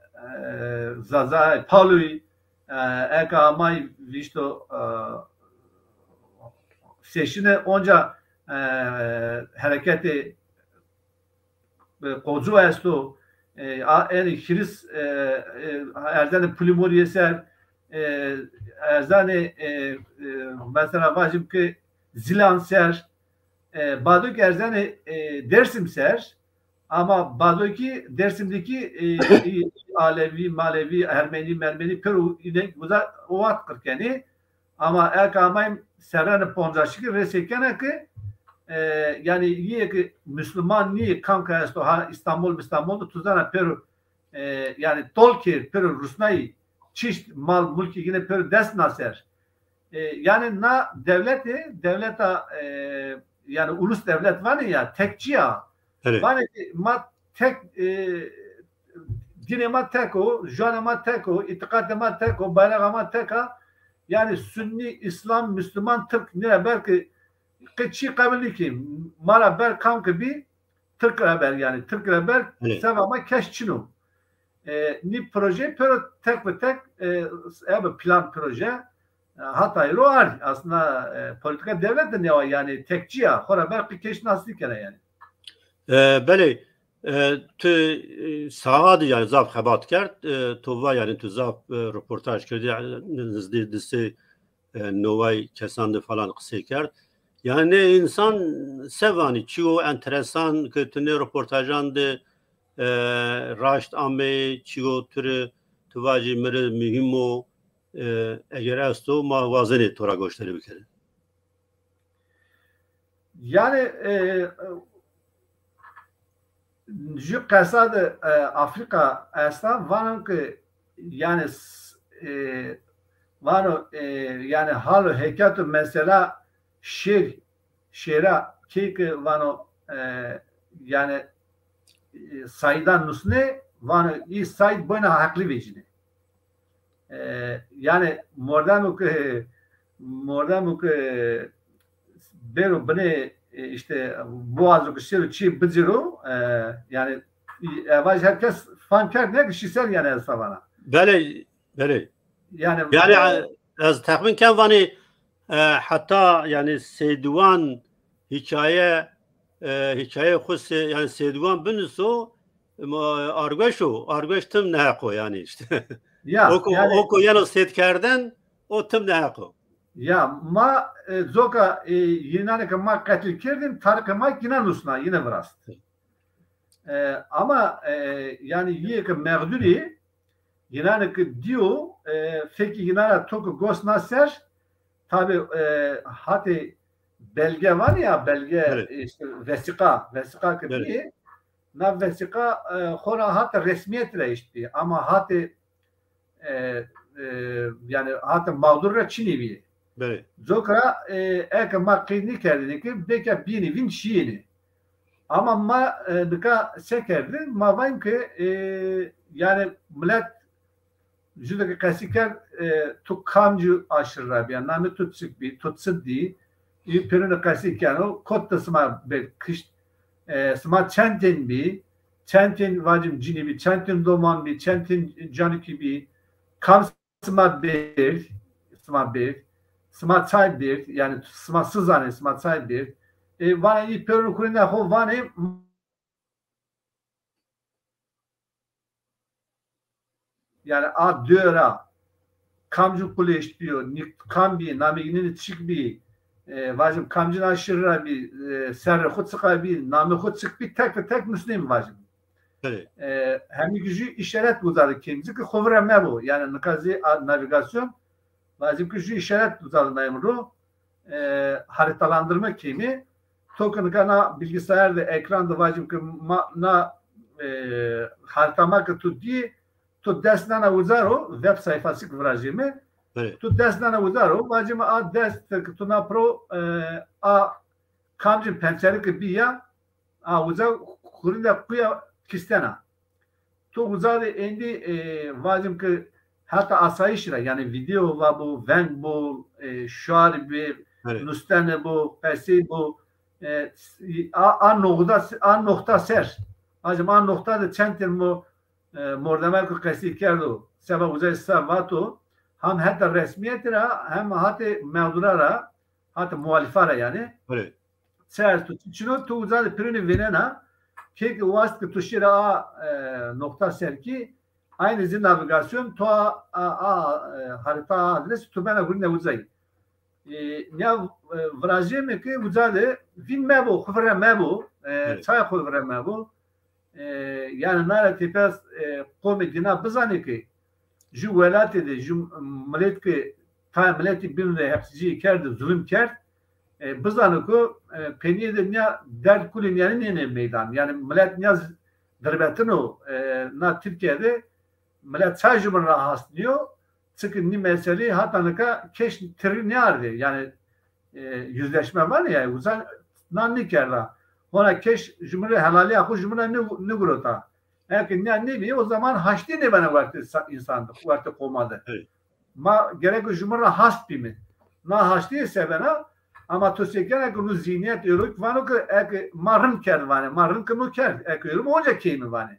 Zaza, Palûy, e, eke amay vîşto, e, seşine onca, e, hereketê, e, Qocu esto, e, a, enê hîris, e, e, erzenê Pulimorîye ser, e, erzenê, e, e, mesela vajim ki Zîlan ser, e, bado ki erzenê, e, Dêrsim ser, ama bado ki Dêrsim de ki, e, Alevî, Malevî, Hermenî, Mermenî pêro îne uza o wext qir kenê. Ama eke amayîm serranê poncaşî ki rê sêkena ki, e, yanî yê ki Musluman nîyê, kam ke esto ha Îstanbul, Îstanbul de tu zana pêro, e, yanî tol kerd, pêro rusnayî, çeşt mal, mulkî yine pêro dest na ser. E, yanî na dewletê, dewleta, e, yanî ulus dewlet vanê ya, tekçî ya. Belê. Vanê ki ma tek, e, dînê ma tek o, juanê ma tek o, îtîqatê ma tek o, bayraxa ma tek a. Yanî Sunnî, Îslam, Musluman, Tirk nî ra ber ki qe çî qebul nîkî. Ma ra ber kam ki bî, Tirk ra ber, yanî Tirk ra ber, belê, seva ma kes çin o. E, nî proje pêro tek bi tek, e, ebe plan proje, e, hata îro ard. Aslında, e, polîtîka dewlet de newa, yanî tekçî ya, xo ra ber qe kes nas nîkena yanî. E, belê, e, tu, e, saha de yanî zaf xebat kerd, e, tu va yanî tu zaf, e, roportaj kerdî, e, nizdî di sey e, neway kesan de falan qisey kerd. Yanî nê însan se vanî, çîyo enteresan ke tu nê roportajan de, e, raşt ameyê, çîyo tu rê, tu vajî mi rê muhîm o, e, eger esto ma wazenê to ra goşdarî bikerê. Yanî, e, Ju qesa de, e, Afrika esta, vano ke, yani, s-, e, vano, e, yani, hal û heykat û mesela şêr, şêra key ke vano, e, yani, e, Saîdan nusnê, vano, î Saîd boyna heqlî vecînê. E, yani, mordemo ke, mordemo ke bêro binê, e, işte, boğazo ke şêro çî biciro, e, yani, e, vaj herkes fam kerd, ne ki şî ser yani ez vana. Belê, belê. Yani, yani, e, e, ez texmîn ken vanî, e, heta yani Seydiwan hikaye, e, hikaye xwu se-, yani Seydiwan binuso, ma, argweş o, argweş tim neheq o yani işte. Ya, o ko, yani, o ko yeno sêt kerden, o tim neheq o. Ya, ma, e, coka, e, yînanê ke ma qetil kerdin, tarixê ma yine nusna, yine virast. E, ama, e, yani, yê ke mexdurî, yînanê ke dîyo, e, fekî yînan ra to ke gos na ser, tabi, e, hatê belge vanê ya, belge, işte, vesîqa, vesîqa ke bî, na vesîqa, e, xora hatê resmîyet ra eşt bî, ama hatê, e, e, yani hatê mağdur ra çinê bî. Belê. Coka ra, e, eke ma qeyd nêkerdêne ke bêka bîyêne vîn şîyêne. Ama ma, e, nika se kerdî? Ma vayîm ke, e, yani milet ju de ke qesî kerd, e, tu kamcî aşîre ra bîya, namê tu çik bî, tu çi dî, î pêrune qesî keno, kot de sima bêrd kişt, e, sima çend tên bî, çend tên vacim cinî bî, çend tên doman bî, çend tên canikî bî, kam sima bêrd, sima bêrd, sima çay bêrd, yani sima çi zanê, sima çay bêrd. E, vanê î pêrune kurîna xo vanê, yani a dewe ra kamcî qulê eşt bîyo, nî-, kam bî, namê yînî çik bî, e, vacim kamcîn aşîre ra bî, e, serrê xwu çiqa bî, namê xwu çik bî, tek ve tek nusnîm vacim. Belê. E, hemî ki jû îşaret uza de kêm, zî ki xwu vîr ra mebo. Yani nika zî a, navigasyon, vacim ki jû îşaret uza de nayîm ro, e, haritalandırma kêmî. To ke nika na bilgisayar de, ekran de vacim ke ma, na, e, harita ma ke tu dî, tu dest nana uza ro, web sayfası ke virajîme, belê, tu dest nana uza ro, vacim a dest ke tu na pro, e, a kamcîn pençeri ke bîya, a uza kurînda quya kistena. To uza de êndî, e, vacim ke heta asayîş ra, yani video va bo, veng bo, e, şuar bî, belê, nustene bo, qesey bo, e, a, a noxta, a noxta ser. Vacim a noxta de çend tên mo, e, mordemeko qesey kerdo, seba uza se vato, hem heta resmîyetî ra, hem hatê mexdura ra, hatê muhalîfa ra yani. Belê. Çi esto, çi çin o, tu uza de pêrune vênena, key ke wast ke tu şîre a, e, noxta ser kî, aynî zî navigasyon to a, a, a, e, harita, a adres tu bena gurîne uza yî. E, nîya, e, virajîyême ke uza de vîn mebo, xwu vîr ra mebo, e, çay xwu vîr ra mebo. E, yani na ra têpîya, e, qomê dîna bizanê ke ju welatê de, ju milet ke tayê miletî bîn rê hepsîcîyê kerd, zulm kerd, e, bizano ke, e, peynîye de nîya derd kulê nîyanî nênê meydan. Yani milet nîya z-, dirbetin o, e, na Tirkîye de milet çay jumîn ra hast nîyo, çike nî meselî hata nika keş tirî nêardê. Yani, e, yüzleşme vanê ya, uza na nêkerda. Hona keş jumîn rê helalîya xo jumîn ra nê-, nêgurota. Eke nîya nêbî, o zaman haştî nêbena wertê sa-, însan de, wertê qoma de. Evet. Ma gereko jumîn ra hast bîme. Na haştîye se bena, ama to se kena ke no zînîyet êro kî vano ke eke ma rind kerd vanê, ma rind ke no kerd, eke êro ma onca keyme vanê.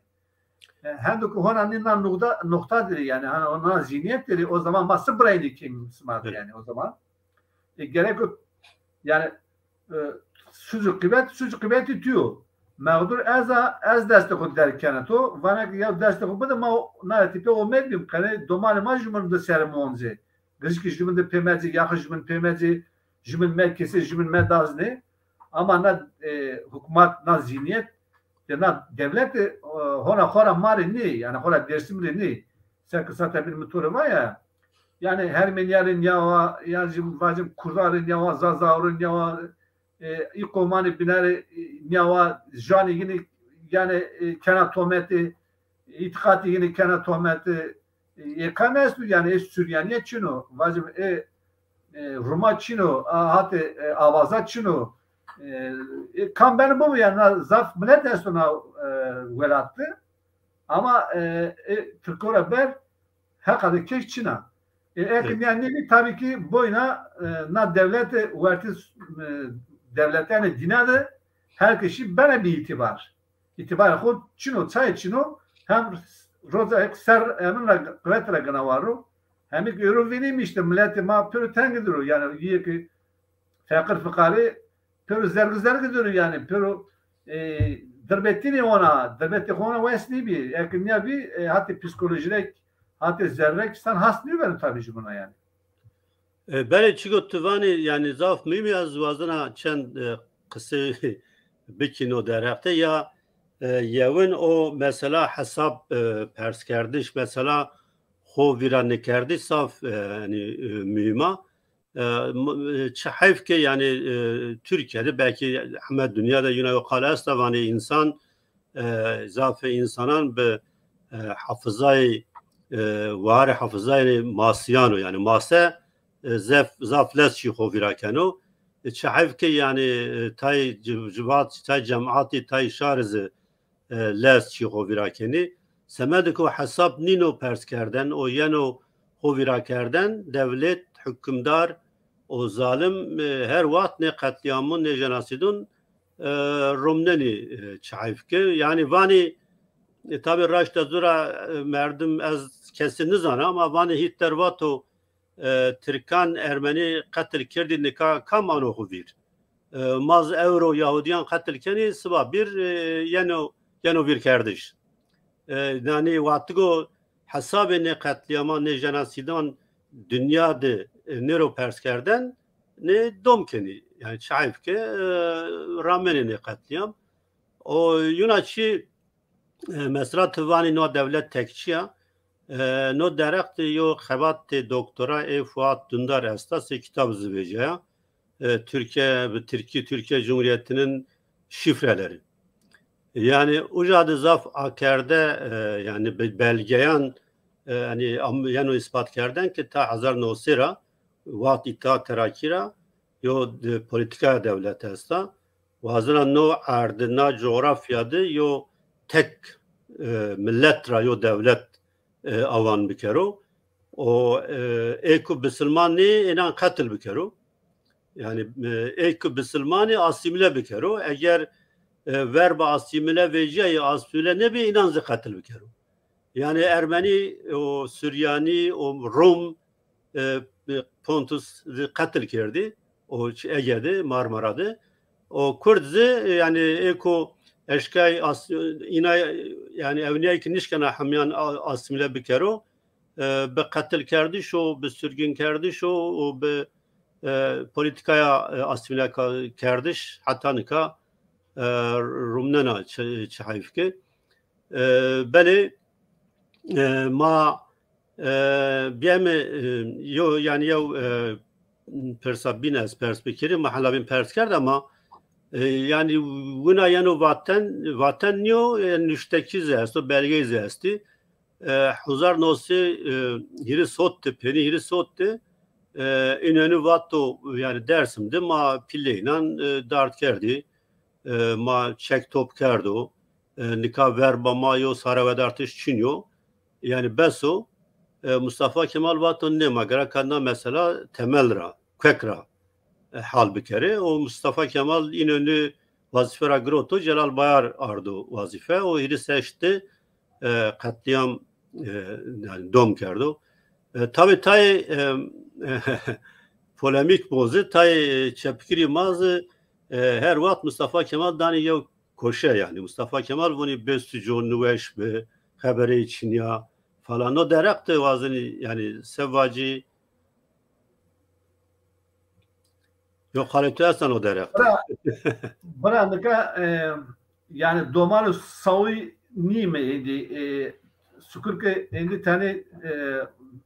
E, hendo ke hona nî na noxta, noxta dirê, yani hona, hona zînîyet dirê, o zaman ma si biraynê kêm sima de, evet, yani o zaman. E, gereko, yani, e, suc û qîbet, suc û qîbetî tu yo. Mexdur ez a, ez destê xo derg kena to. Vana ke ya destê xo bide, ma o, na tîpe omedbîm, qenê domanê ma jumîn de ser mi oncê. Gijikî jumîn de pêmecê, yaxî jumîn pêmecê, jumîn mekesê, jumîn medaznê. Ama na, e, hukmat, na zînîyet, de na dewlete, e, hona xora ma rê nê, yani xora Dêrsim rê nê. Seke sata bîn mi to rê vaya. Yani Hermenîya rê nîya wa, ya jî vacim Kurda rê nîya wa, Zaza rê nîya wa, e, î qomanê bîne rê, e, nîya wa, janê yînî yanî, e, kena tometî, îtîqatî yînî kena tometî, e, ê kam esto, yanî ê Suryanîye çin o, vacim ê, e, Ruma çin o, a, hatê, e, Avaza çin o. E, e, kam beno bibo, yanî na zaf milet esto na, e, welat de. Ama, e, e, Tirko ra ber heqa de keş çin a. E, eke nîya nêbî, tabî kî boyna, e, na dewlete wertê, e, dewletenê dîna de her keşî bena bî îtîbar. Îtîbarê xo çin o, çayê çin o, hem roza hek ser emin ra, qiwet ra gina war o, hem kî ewro vînîme îşte miletê ma pêro tengî dir o. Yanî yê ke feqir fiqarî pêro zergî zergî dir o, yanî pêro, e, dirbetînê ona, dirbetê xo ona wes nêbî. Eke nîya bî, e, hatê psîkolojî rek, hatê zerrek sen hast nêbeno tabî ji bona yanî. E, belê çigo tu vanî, yanî zaf muhîm ê, ez wazena çend, e, qisey bikî no derheq de ya, e, yewin o mesela hesab, e, perskerdiş, mesela xo vîra nêkerdiş zaf, e, yanî, e, muhîm a. E, m-, e, çi heyf ke, yanî, e, Tirkîye de, belkî heme dinya de yina yo qal esta, vanê însan, e, zafê însanan bi, e, hafizayê, e, warê hafizayê masîyan o. Yanî mase, e, zef-, zaf lez çî xo vîra keno. E, çi heyf ke, yanî, e, tay ci-, civat, tay cematî, tay şarî zî e, lez çî xo vîra kenî. Semedê ke o hesab nîno perskerden, o yeno xo vîra kerden, dewlet, hukimdar, o zalim, e, her waxt nê qetlîamûn, nê jenosîdûn, e, romnenî, e, çi heyf ke. Yanî vanî, e, tabî raşta zû ra, e, merdim ez kesî nizana ama vanî Hîtler vato, e, Tirkan Ermenî qetil kerdî, nika kam ano xo vîr? E, ma zî ewro Yahudîyan qetil kenî, siba bîr, e, yeno, yeno vîrkerdiş. E, yanî wextigo hesabê nê qetlîyaman, nê jenosîdan dinya de, e, nêro perskerden, nê dom kenî. Yanî çi heyf ke, e, ramenê nê qetlîyam. O yuna çî E, mesela ti vanî no dewlet tekçî ya. E, no derheq de yo xebatê doktora ê Fuat Dündar esta, sey kitab zî vecîyaya. E, Türkiye, bi Tirkî, Türkiye Cumhuriyeti'nin şifreleri. Yanî uca de zaf akerde, e, yanî bi belgeyan, e, yanî am-, yeno îspat kerden ke ta hezar new sey ra, waxt Îttihat Terakî ra, yo, e, polîtîkaya dewlete esta. Wazena no erd, na coxrafya de yo tek, e, milet ra yo dewlet, e, awan bikero. O, e, ê ku bisilman nê, ênan qetil bikero. Yanî, e, ê ku bisilman ê asîmîle bikero. Eger, e, verba asîmîle vecîyayê, asîmîle nêbî, înan zî qetil bikero. Yanî Ermenî, o Suryanî, o Rum, e, e, Pontus zî qetil kerdî. O çi Ege de, Marmara de. O Kurd zî, e, yanî ê ku eşkay as-, îna, yanî ewnîyay ki nişkena hemîyan a-, asîmîle bikero, e, bi qetilkerdiş û bi surgunkerdiş û, û bi, e, polîtîkaya, e, asîmîle ka-, kerdiş heta nika, e, rumnena çi, çi heyf ke. E, belê, e, ma, e, bîyeme, e, yo, yanî yew, e, pirsa bîn ez pers bikirî, ma hela bîn pers kerd ama, e, yanî wina yeno vaten, vaten nîyo, e, nuştekî zî esto, belgeyî zî estî. E, hezar new sey, e, hîris hot de, pênî hîris hot de, e, Înönü vato, yanî Dersim de ma pîlê înan, e, dard kerdî. E, ma çek top kerdo. E, nika verba ma yo sare wedartiş çin yo. Yanî bes o. E, Mustafa Kemal vato nê, ma gereka na mesela temel ra, kuek ra, e, hal bikerê. O Mustafa Kemal Înönü wazîfe ra giroto, Celal Bayar ardo wazîfe. O hîris heşt de, e, qetlîyam, e, yanî dom kerdo. E, tabî tayê, e, polemîk bo zî, tayê, e, çepgirî ma zî, e, her waxt Mustafa Kemal danî yew koşe yanî. Mustafa Kemal vonî bêstuco, niweş bi, xebereyî çin ya falan. No derheq de wazenî yanî se vacî, yo qalê tu esta no derheq de? Bira, bira nika, e, yanî doman û sawî nîme êndî, e, sukur ke êndî tenê, e,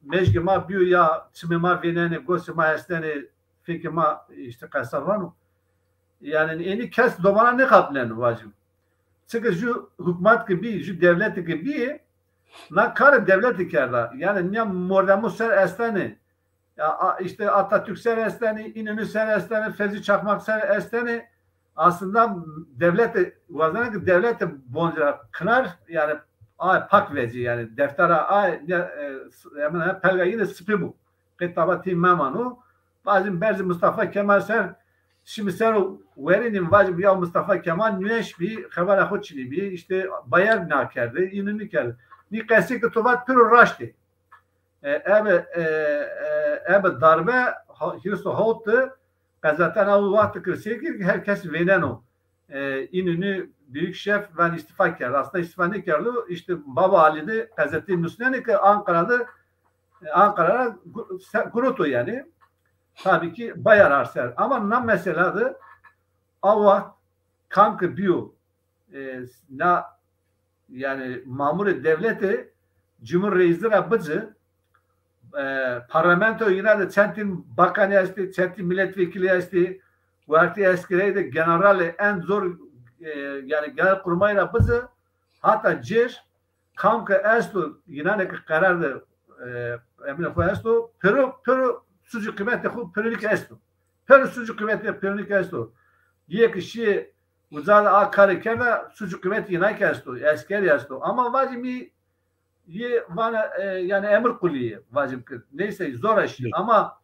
mejgê ma bîyo ya çimê ma vênenê, gosê ma estenê, fêkê ma îşte qesa vano. Yanî êndî kes domana nêqapneno vacim. Çike ju hukmat ki bî, ju dewleti ki bî, na karê dewleti kerda. Yani niya mordemu ser estenê. Ya, a, işte Atatürk ser estenê, İnönü ser estenê, Fevzi Çakmak ser estenê. Aslında dewleti, wazena ki dewleti boncra kınar, yani a pak veci, yani deftera a, ya, e, s-, hemen pelga yine sıpı bu. Qetaba tî memano. Vacim berzî Mustafa Kemal ser, şimdi ser o werînim vacim ya Mustafa Kemal nüeş bî, xebera xo çinî bî, işte Bayer nakerde, İnönü kerdi. Nî qesî ki tu vat piro raştê. E, ebe, e, e, ebe darbe, ha-, hîris û hewt de qezetena o wexti ki seyr kir ki her kes vêneno. E, İnönü büyük şef ben istifa kerdi. Aslında istifa nêkerdo. İşte Baba Ali de qezetî nusnenê ki Ankara'da, e, Ankara gu-, se-, guroto yani. Tabii ki Bayer arser. Ama na mesela de a wext kam ki biyo, e, na, yani mamurê dewlete, cumhur reisi ra bici, e, parlamento yina de çendîn bakanî estî, çendîn milletvekilî estî, wertê eskerey de generalê en zor, e, yani genelkurmay ra bici, hata cêr, kam ke esto, yinanê ke qerar de, e, emrê xo esto, pêro, pêro suc û qîmetê xo pêronik esto. Pêro suc û qîmetê pêronik esto. Yê ke şîyê uca de a karê kerda, suc û qîmetê yinay ke esto, eskerî esto. Ama vacî mi yê vana, e, yani emir kulî yê, vacim ki. Neyse, zor a şî. Evet. Ama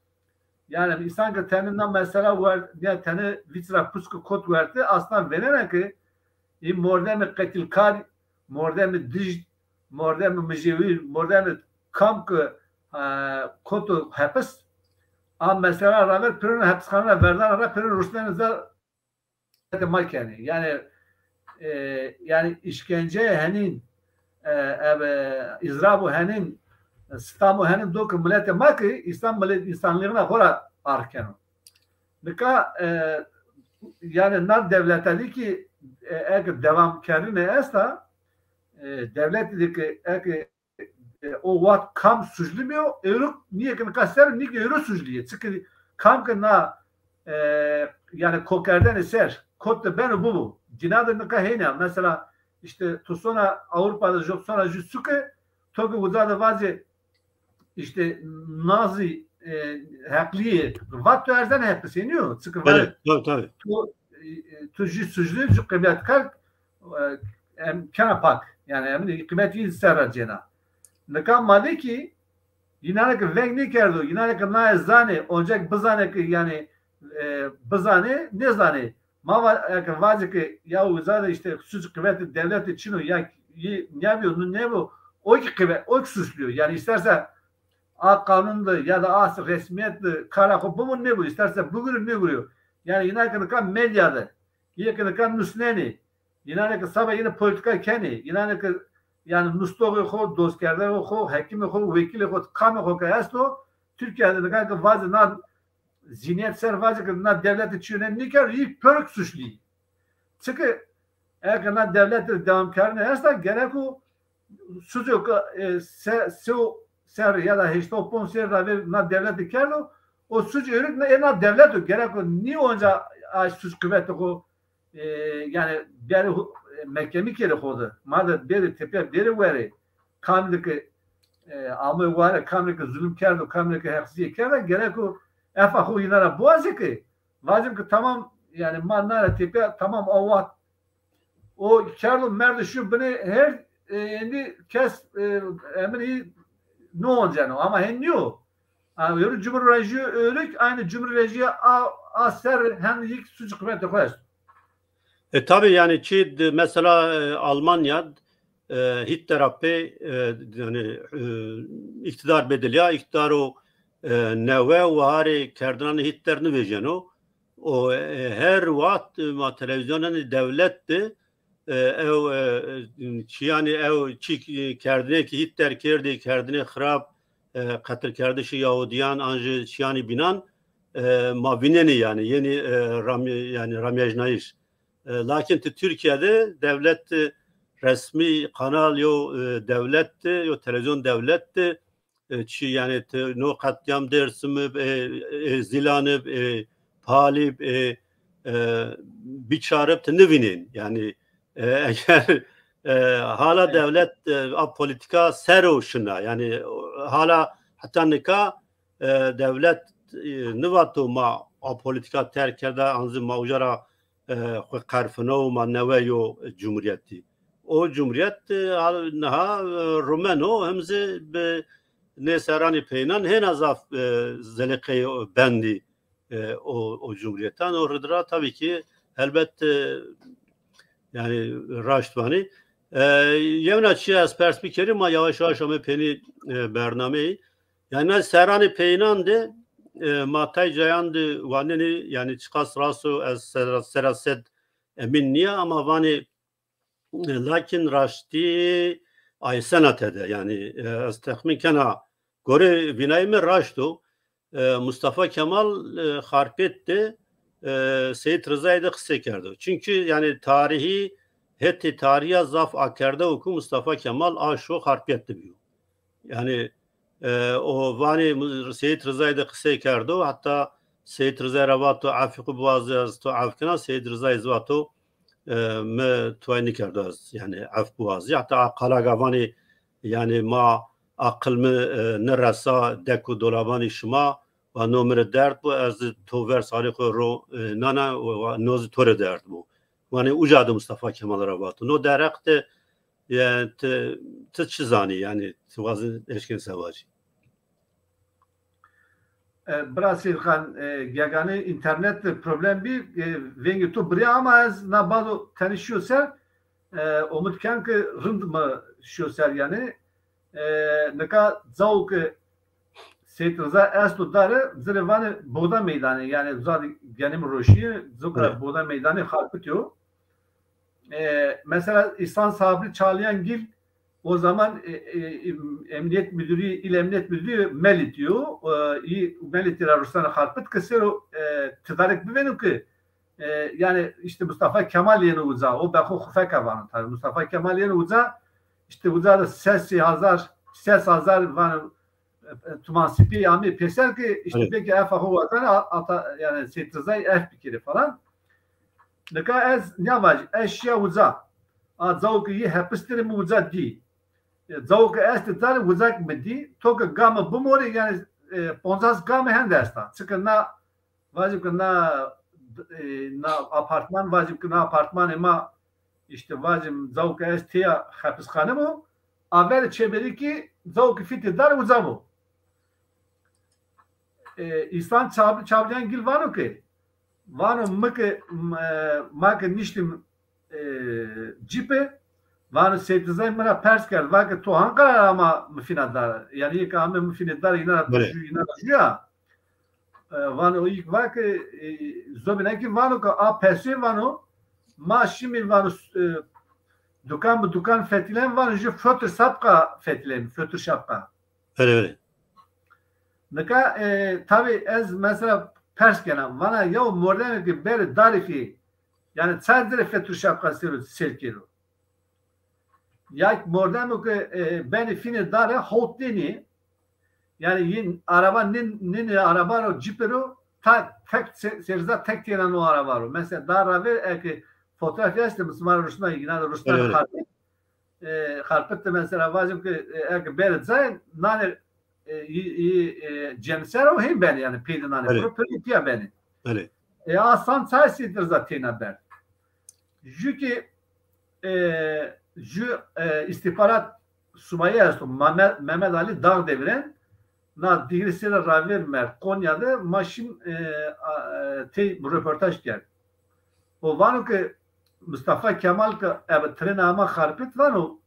yani insan ki teni na mesela wer-, ya teni vît ra pusk kot wertê, aslında vênena ki, î mordemê qetilkar, mordemê dij, mordemê mijewîr, mordemê kam ki, e, koto hepis, a mesela raver pêrono hepisxane ra verdana ra pêrono rusnenê zer ma kenê. Yani, e, yani işkenceyê henîn, e, ebe, îzrabû henîn, e, sitamu henîn do ki miletê ma ki, însan milet, însanlığına xo ra arx keno. Nika, e, yani na dewlete de ki, e, eke dewamkerdine esta, e, dewlete de ki eke, e, o wext kam suclu biyo, ewro nîyê ki nika ser, nî ki ewro suclu yê. Çiki kam ki na, e, yani kokerdene ser, kot de beno bibo. Cina de nika heyna. Mesela işte tu sona Avrupa de, jo sona ju suke, to ki uca de vacê, işte Nazi, e, heqlîyê vat, tu erzena hepis, nîyo? Çiki vale, tabii, tabii. Tu, e, tu jî suclî, jî qîmetkar, e, em kena pak. Yani em qîmetî ser ra cêna. Nika ma de ki yinanê ki veng nêkerdo, yinanê ki naye zanê, oncek bizanê ki yani, e, bizanê, nêzanê. Ma va-, eke vacê ke ya uza de işte suc qîmetê dewlete çin o, ya yê nêbîyo, nu nêbo, o ki qîmet, o ki suçlî yo. Yani isterse a qanun de ya da a resmiyet de kara xo bibo nêbo, isterse bigurî nêgurîyo. Yani înan ke nika medya de, yê ke nika nusnenê, înan ke seba yine polîtîka kenê, înan ke yani nustoxê xo, dostkerdexê xo, hekimê xo, wekîlê xo, kamê xo ke esto, Tirkîya de nika ke vacê na zînîyet ser vacê ke na dewlete çîyo nêkerd, yî pêro ki suçlî. Çike eke na dewlete dewamkerdene esta, gereko suco ke, e, se-, sew serrî ya da heşta û ponc serrî ra ver na dewlete kerdo, o suc ewro ki ê na dewlet o. Gereko nî onca a suc qîmetê xo, e, yani bêrê hu-, e, mehkemî kerê xo de. Ma de bêrê tepîya, bêrê werê. Kamî de ke, e, amo ware, kamî de ke zulm kerdo, kamî de ke heqsizîye kerda, gereko efa xo yîna ra biwazê ke vacim ke tamam, yani ma na ra tepîya tamam, a wext o kerdo, merdo şîyo binê her, e, endî kes, e, emrî nêonceno. Ama hen nîyo. Ama ewro cumhur rejîyo ewro ki aynı cumhur rejîya a, a ser hen yîk suc qîmetê xo esto. E, tabii yani çi de, mesela, e, Almanya, e, Hitler ra pê, e, yani, e, îktîdar bedilîya, îktîdaro, e, newe, waharê kerdinanê Hitler nivêjeno. O, e, her wext, e, ma televîzyonanê dewlet de, e, ew, e, e, çîyanê ew çî, e, kerdinê ki Hitler kerdê, kerdinê xirab, e, qetilkerdişê Yahudîyan an jî çîyanê bînan, e, ma vînenê yanî, yenî, e, ramî-, yanî ramyajnayîş. E, lakin ti Tirkîya de dewlet, e, resmî kanal yo, e, dewlet de, yo televîzyon dewlet de, e, çi yanî ti no qetlîyam Dêrsim ib, e, e, Zîlan ib, e, Pal ib, e, e, Bîçar ib ti nivînên. Yanî E, eger e, hala dewlet e, a polîtîka ser o şina. Yanî hala heta nika e, dewlet e, nivato ma a polîtîka terk kerda, an zî ma uca ra e, xwu qerfino, ma newe yo cumhuriyetî. O cumhuriyet e, hal- niha e, rumeno, hem zî bi nê serranî peyînan hêna zaf e, zelîqeyê bendî e, o, o cumhuriyetan. O ridi ra tabii ki elbet e, yanî raşt vanî. E, yewna çî ez pers bikerî, ma yavaş yavaş ame peynî e, bernameyî. Yanî na serranê peyînan de e, ma tay cayan de wanenî, yanî çiqas rast o ez sera, sera sed emîn nîya ama vanî e, lakin raştî aysena tede. Yanî e, ez texmîn kena gore vînayê mi raşt o. E, Mustafa Kemal e, Xarpêt de e, Seyîd Rizayî de qisey kerdo. Çunkî yanî tarîhî, hetê tarîhî ya zaf akerde o ku Mustafa Kemal a şo Xarpêt de bîyo. Yanî e, o vanê Mu- Seyîd Rizayî de qisey kerdo. Heta Seyîd Rizayî ra vato efî xwu biwazî, ez to ef kena. Seyîd Rizayî zî vato e, mi tuway nîkerdo ez yanî ef biwazî. Heta a qala ga vanê yanî ma aqil mi e, niresa dek û dolabanî şima, wa no mi rê derd bo, ez zî to ver sarê xwu ro e, nana, wa no zî to rê derd bo. Wanê uca de Mustafa Kemal ra vato. No derheq de yanî ti, ti çi zanî? Yanî ti wazî eşkên se vacî? E, bira Seyîdxan, e, gegane înternet de problem bî, e, vengê to birîya ama ez na bado tenê şîyo ser, e, omid ken ke rind mi şîyo ser yanî. E, nika cawo ke Seyîd Riza esto dare, ci rê vanê Boğda Meydanı, yanî uza de genê mi roşîye, ci rê Buğda Meydanı Xarpitî yo. E, mesela İhsan Sabri Çağlayangil o zaman e, e, Emniyet Müdürü, İl Emniyet Müdürü Melîtî yo. E, î Melîtî ra rusnena Xarpit ke sero e, tedarik bivêno ke e, yanî îşte Mustafa Kemal yeno uca, o be xo xufeka vano tabi. Mustafa Kemal yeno uca, îşte uca de sesî hazar, ses hazar vano e, tuman sipî amê pêser ke îşte belkî efa xo wazena ata, yanî Seyîd Rizayî ef bikerê falan. Nika ez nîya vajî, ez şîya uca. A cawo ke yî hepis de rê mi uca dî. E, cawo ke estê dare uca ke mi dî, to ke game bimorê, yanî e, poncas game hende esta. Çike na, vajim ke na e, na apartman, vajim ke na apartmanê ma, îşte vajim cawo ke ez têya hepisxane bo, a verê çêberî kî cawo ke fîtê dare uca bo. E, Îhsan Çab- Çabrîyangil vano ke, vano mi ke, m- e, ma ke niştîm e, cîpe, vano Seyîd Rizayî mi ra pers kerd, va ke to hanqara ra ama mi fîna dare? Yanî yê ke ame mi fînê dare, îna ra to jû, îna ra jû ya? E, vano o yî ke va ke e, zobîna kî vano ke a pesê vano ma şimî vano e, dukan bi dukan fetilên, vano jû fötür şapka fetilên, fötür şapka. Belê, belê. Nika e, tabî ez mesela pers kena, vana yew mordemê ke berê darî fî, yanî çay ci rê fötür şapka sero sêr kero? Ya mordemo ke e, benê fînê dare howt nênî, yanî yîn araba nîn, nînê araba ro, cîpe ro, ta tek se- Seyîd Riza tek têna no araba ro. Mesela da ravêr eke fotoğrafî estê, mi sima rê rusna, îna de rusna Xarpit. E, Xarpit de mesela vajim ke e, eke berê cayê nanê e, yî, yî, e, cemser o hên benê, yanî pey de nanê piro, piro pîya benê. E, a san çay Seyîd Riza têna berd. Jû kî e, jû e, îstîxbarat subayî esto, Mehmet, Mehmet Ali Dağdeviren, na Diglisî ra ravêr merd Konya de, ma şîm e, a, e, tey roportaj kerd. O vano ke Mustafa Kemal ke ebe trêna ama Xarpêt vano,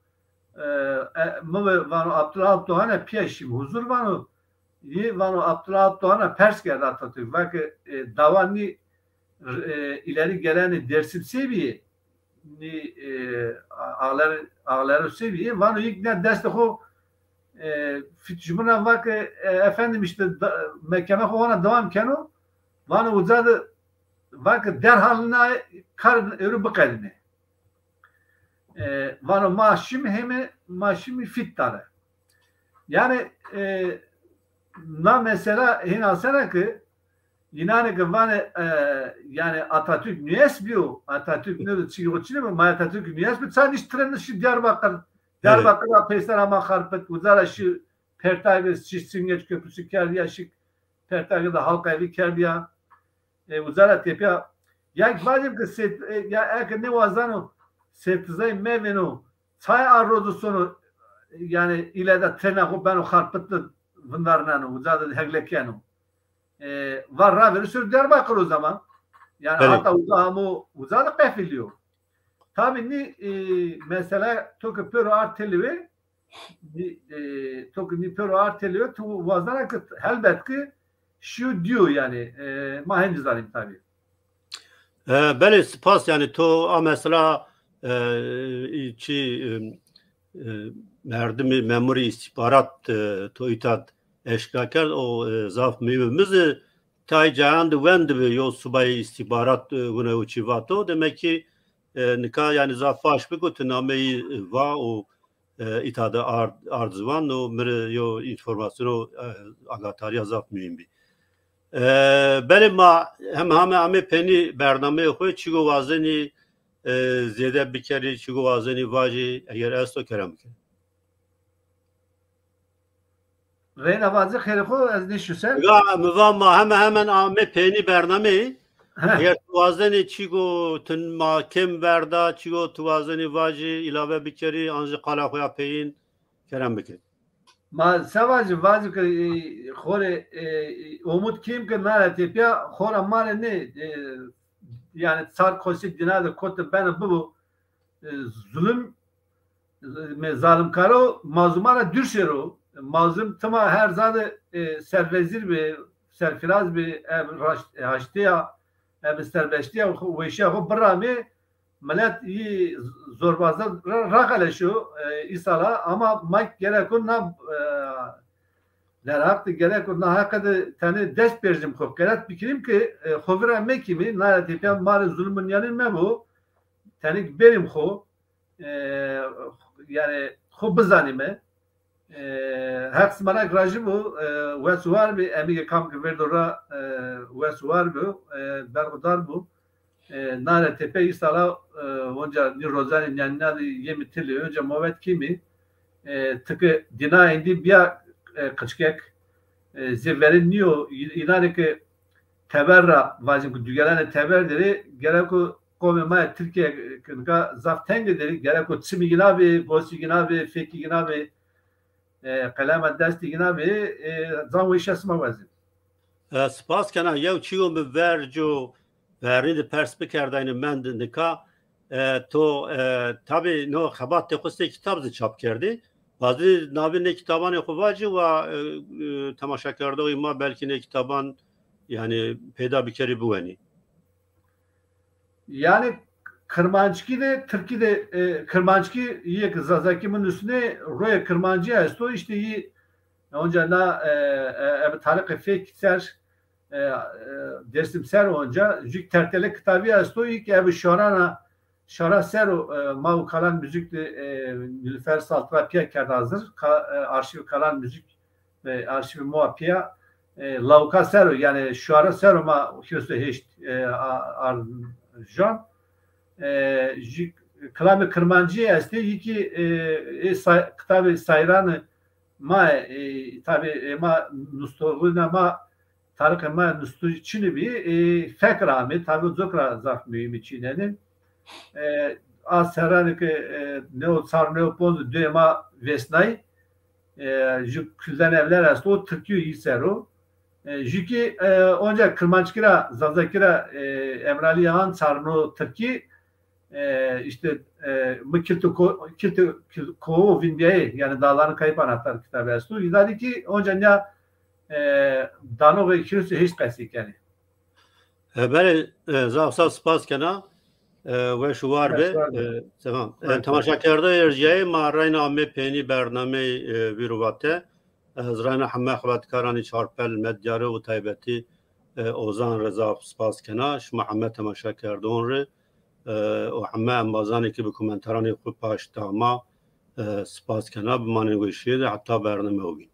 e, e, mi ve vano Abdullah Alpdoğan'a pîya şîm huzur vano, yê vano Abdullah Alpdoğan'a pers kerd Atatürk, va ke e, dawa nî e, îlerî gelenê Dêrsim sey bîyê, nî e, ağler, ağlero sey bîyê, vano yî kî nîya destê xo e, fît jûbîn ra va ke e, efendim îşte da, mekeme xo hona dewam keno, vano uca de va ke derhal na kar ewro biqedînê. E, vano ma şîm heme, ma şîmî fît dare. Yanî e, na mesela hên asena ke Înanê ke vanê, e, yanî Atatürk nuyes bîyo, Atatürk nêdo, çî xo çinê bi, ma Atatürk nuyes bi, ça nişt tren şî Diyarbakir. Diyarbakir ra peyser ama Xarpit, uca ra şî Pertagî, şî Singeç Köprüsü kerdîya, şî Pertagî de halka evî kerdîya. E, uca ra tepîya. Ya ki vacim ke set, e, ya eke nêwazano sertizay mevêno, çay a rozo sono, yanî île de trena xo beno Xarpit de vindarneno, uca de hegle keno. E, va ravêro şiro Diyarbakir o zaman. Yanî hata uca amo, uca de qefilîyo. Tabî nî, e, mesela to ke pêro ard têlewê, nî, e, to ke nî pêro ard têlewê, to wazena ke helbet ke şîyo dîyo yanî. E, ma hênî zanîm tabî. E, belê, spas, yanî to a mesela, e, çî, e, e, merdimî, memurî îstîxbarat, e, to îta d eşkera kerd, o, e, zaf muhîm o. Mi zî tay cayan de wendibi, yo subayê îstîxbarat, e, wina yo çî vato. Demek ki, e, nika yanî zaf baş bi ku ti nameyî, e, va û, e, îta de ard, ard ziwan û mi rê yo înformasyon û, e, agatarîya zaf muhîm bî. E, belê ma hem hame amê penî bernameyê xo, çîgo wazenî, e, zêde bikerî, çîgo wazenî vajî, eger esto kerem bikerî. Reyna vacî xêrê xo, ez nêşû ser. Mi va, mi va ma heme hemen amê peynî bernameyî. Heh. Eger tu wazenî çîgo tu ma kêm verda, çîgo tu wazenî vajî, îlave bikerî, an jî qala xo ya peyîn kerem bikerî. Ma se vajî, vajî ke, e, xo rê, e, omut kêm ke nare tepîya, xora ma rê nê, e, yanî çar kosî dîna de kote beno bibo, e, zulum, e, me zalimkaro mazluma ra dûr şêro. Mazlum tima her ca de, e, servezîr bi, serfiraz bi, ev raşt-, e, haştîya, ev serbeştîya xo, weşîya xo biramê, milet yî zorbazî ra, ra raxeleşo, e, îsala, ama ma gereko na, e, derheq de gereko na heqe de tenê dest berjim xo, qeyret bikirîm ke, e, xo vîra mekîmî, nare tepîya ma rê zulmû nîyanên mebo, tenê kî berîm xo, e, yanî xo bizanîme. E, Heq sima ra kî rajî bo, e, wes û war bê, emî ke kam ke verdo ra, e, wes û war bo, e, berxudar bo. E, nare tepe îsala, e, onca nî rozanê nîyanîna de yemî têlî, onca mobet kîmî. E, ti ke dîna êndî bîya, e, qiçkek, e, zê verên nîyo, î-, înanê ke teber ra, vajim ke dugelanê teber der ê, gereko qomê ma yê Tirkîya ke nika zaf tenge der ê, gereko çimî gina bê, gosî gina bê, fekî gina bê, e, qelema destî gina bê, e, can weşîya sima wazî. E, spas kena, yew çîyo mi verco vernî de pers bikerdaynî mend nika. E, to, e, tabî no xebatê xo sey kitab zî çap kerdî. Vazî navê nê kitabanê xo vacî wa, e, e, temaşakerdoxî ma belkî nê kitaban yanî peyda bikerî biwenî. Yanî Kirmanckî de, Tirkî de, e, Kirmanckî yê ke Zazakî mi nusnê, royê Kirmancî esto, îşte yî onca na, e, e, ebe tariqê fek ser, e, e, Dêrsim ser onca, jû tertele kitabî esto, yî ke ebe şarana, şara ser o, e, ma û Kalan Müzik de, e, Nilüfer Saltra pîya kerd hazir, ka-, e, arşîv Kalan Müzik e, arşîvê ma pîya, e, lawika ser o, yanî şuara ser o ma hîris û heşt, e, a-, arjan. E, jî kilamê Kirmancî estê, yî kî, e, ê say-, kitabê sayranê ma, e, tabî, e, ma nustolîna ma, tarixê ma nustî çinî bî, e, fek ra amê, tabî cok ra zaf muhîmî çînenê. E, a serranê ke, e, new çar new ponc duyê ma vêsnayî, e, jû Külden Evler esto, o tirkî yo yî ser o. E, jû kî, e, onca Kirmanckî ra, Zazakî ra, e, Emralî Yağan çarno tirkî, e, îşte, e, mi Kilto Ko-, Kilto Kil-, Kovu Vindiyayê, yanî Dağların Kayıp Anahtarı kitabî esto. Îdadî kî onca nîya, e, danoxê hîris û heşt qesî kenê. E, belê, e, zaf zaf spas kena. E, weş û war be. Weş war be. E, temam. E, temaşakerdayê erjîyayê ma reyna amê peynî bernameyê, e, vîr û vate. Ez reyna heme xebatkaranê Çarpel Medyarî û taybetî, e, Ozan rê zaf spas kena. Şima heme temaşakerdon rê, e, û heme embazanê ke bi komentaranê xo paşt da ma, e, spas kena. Bimanên weşîye de heta bername o bîn.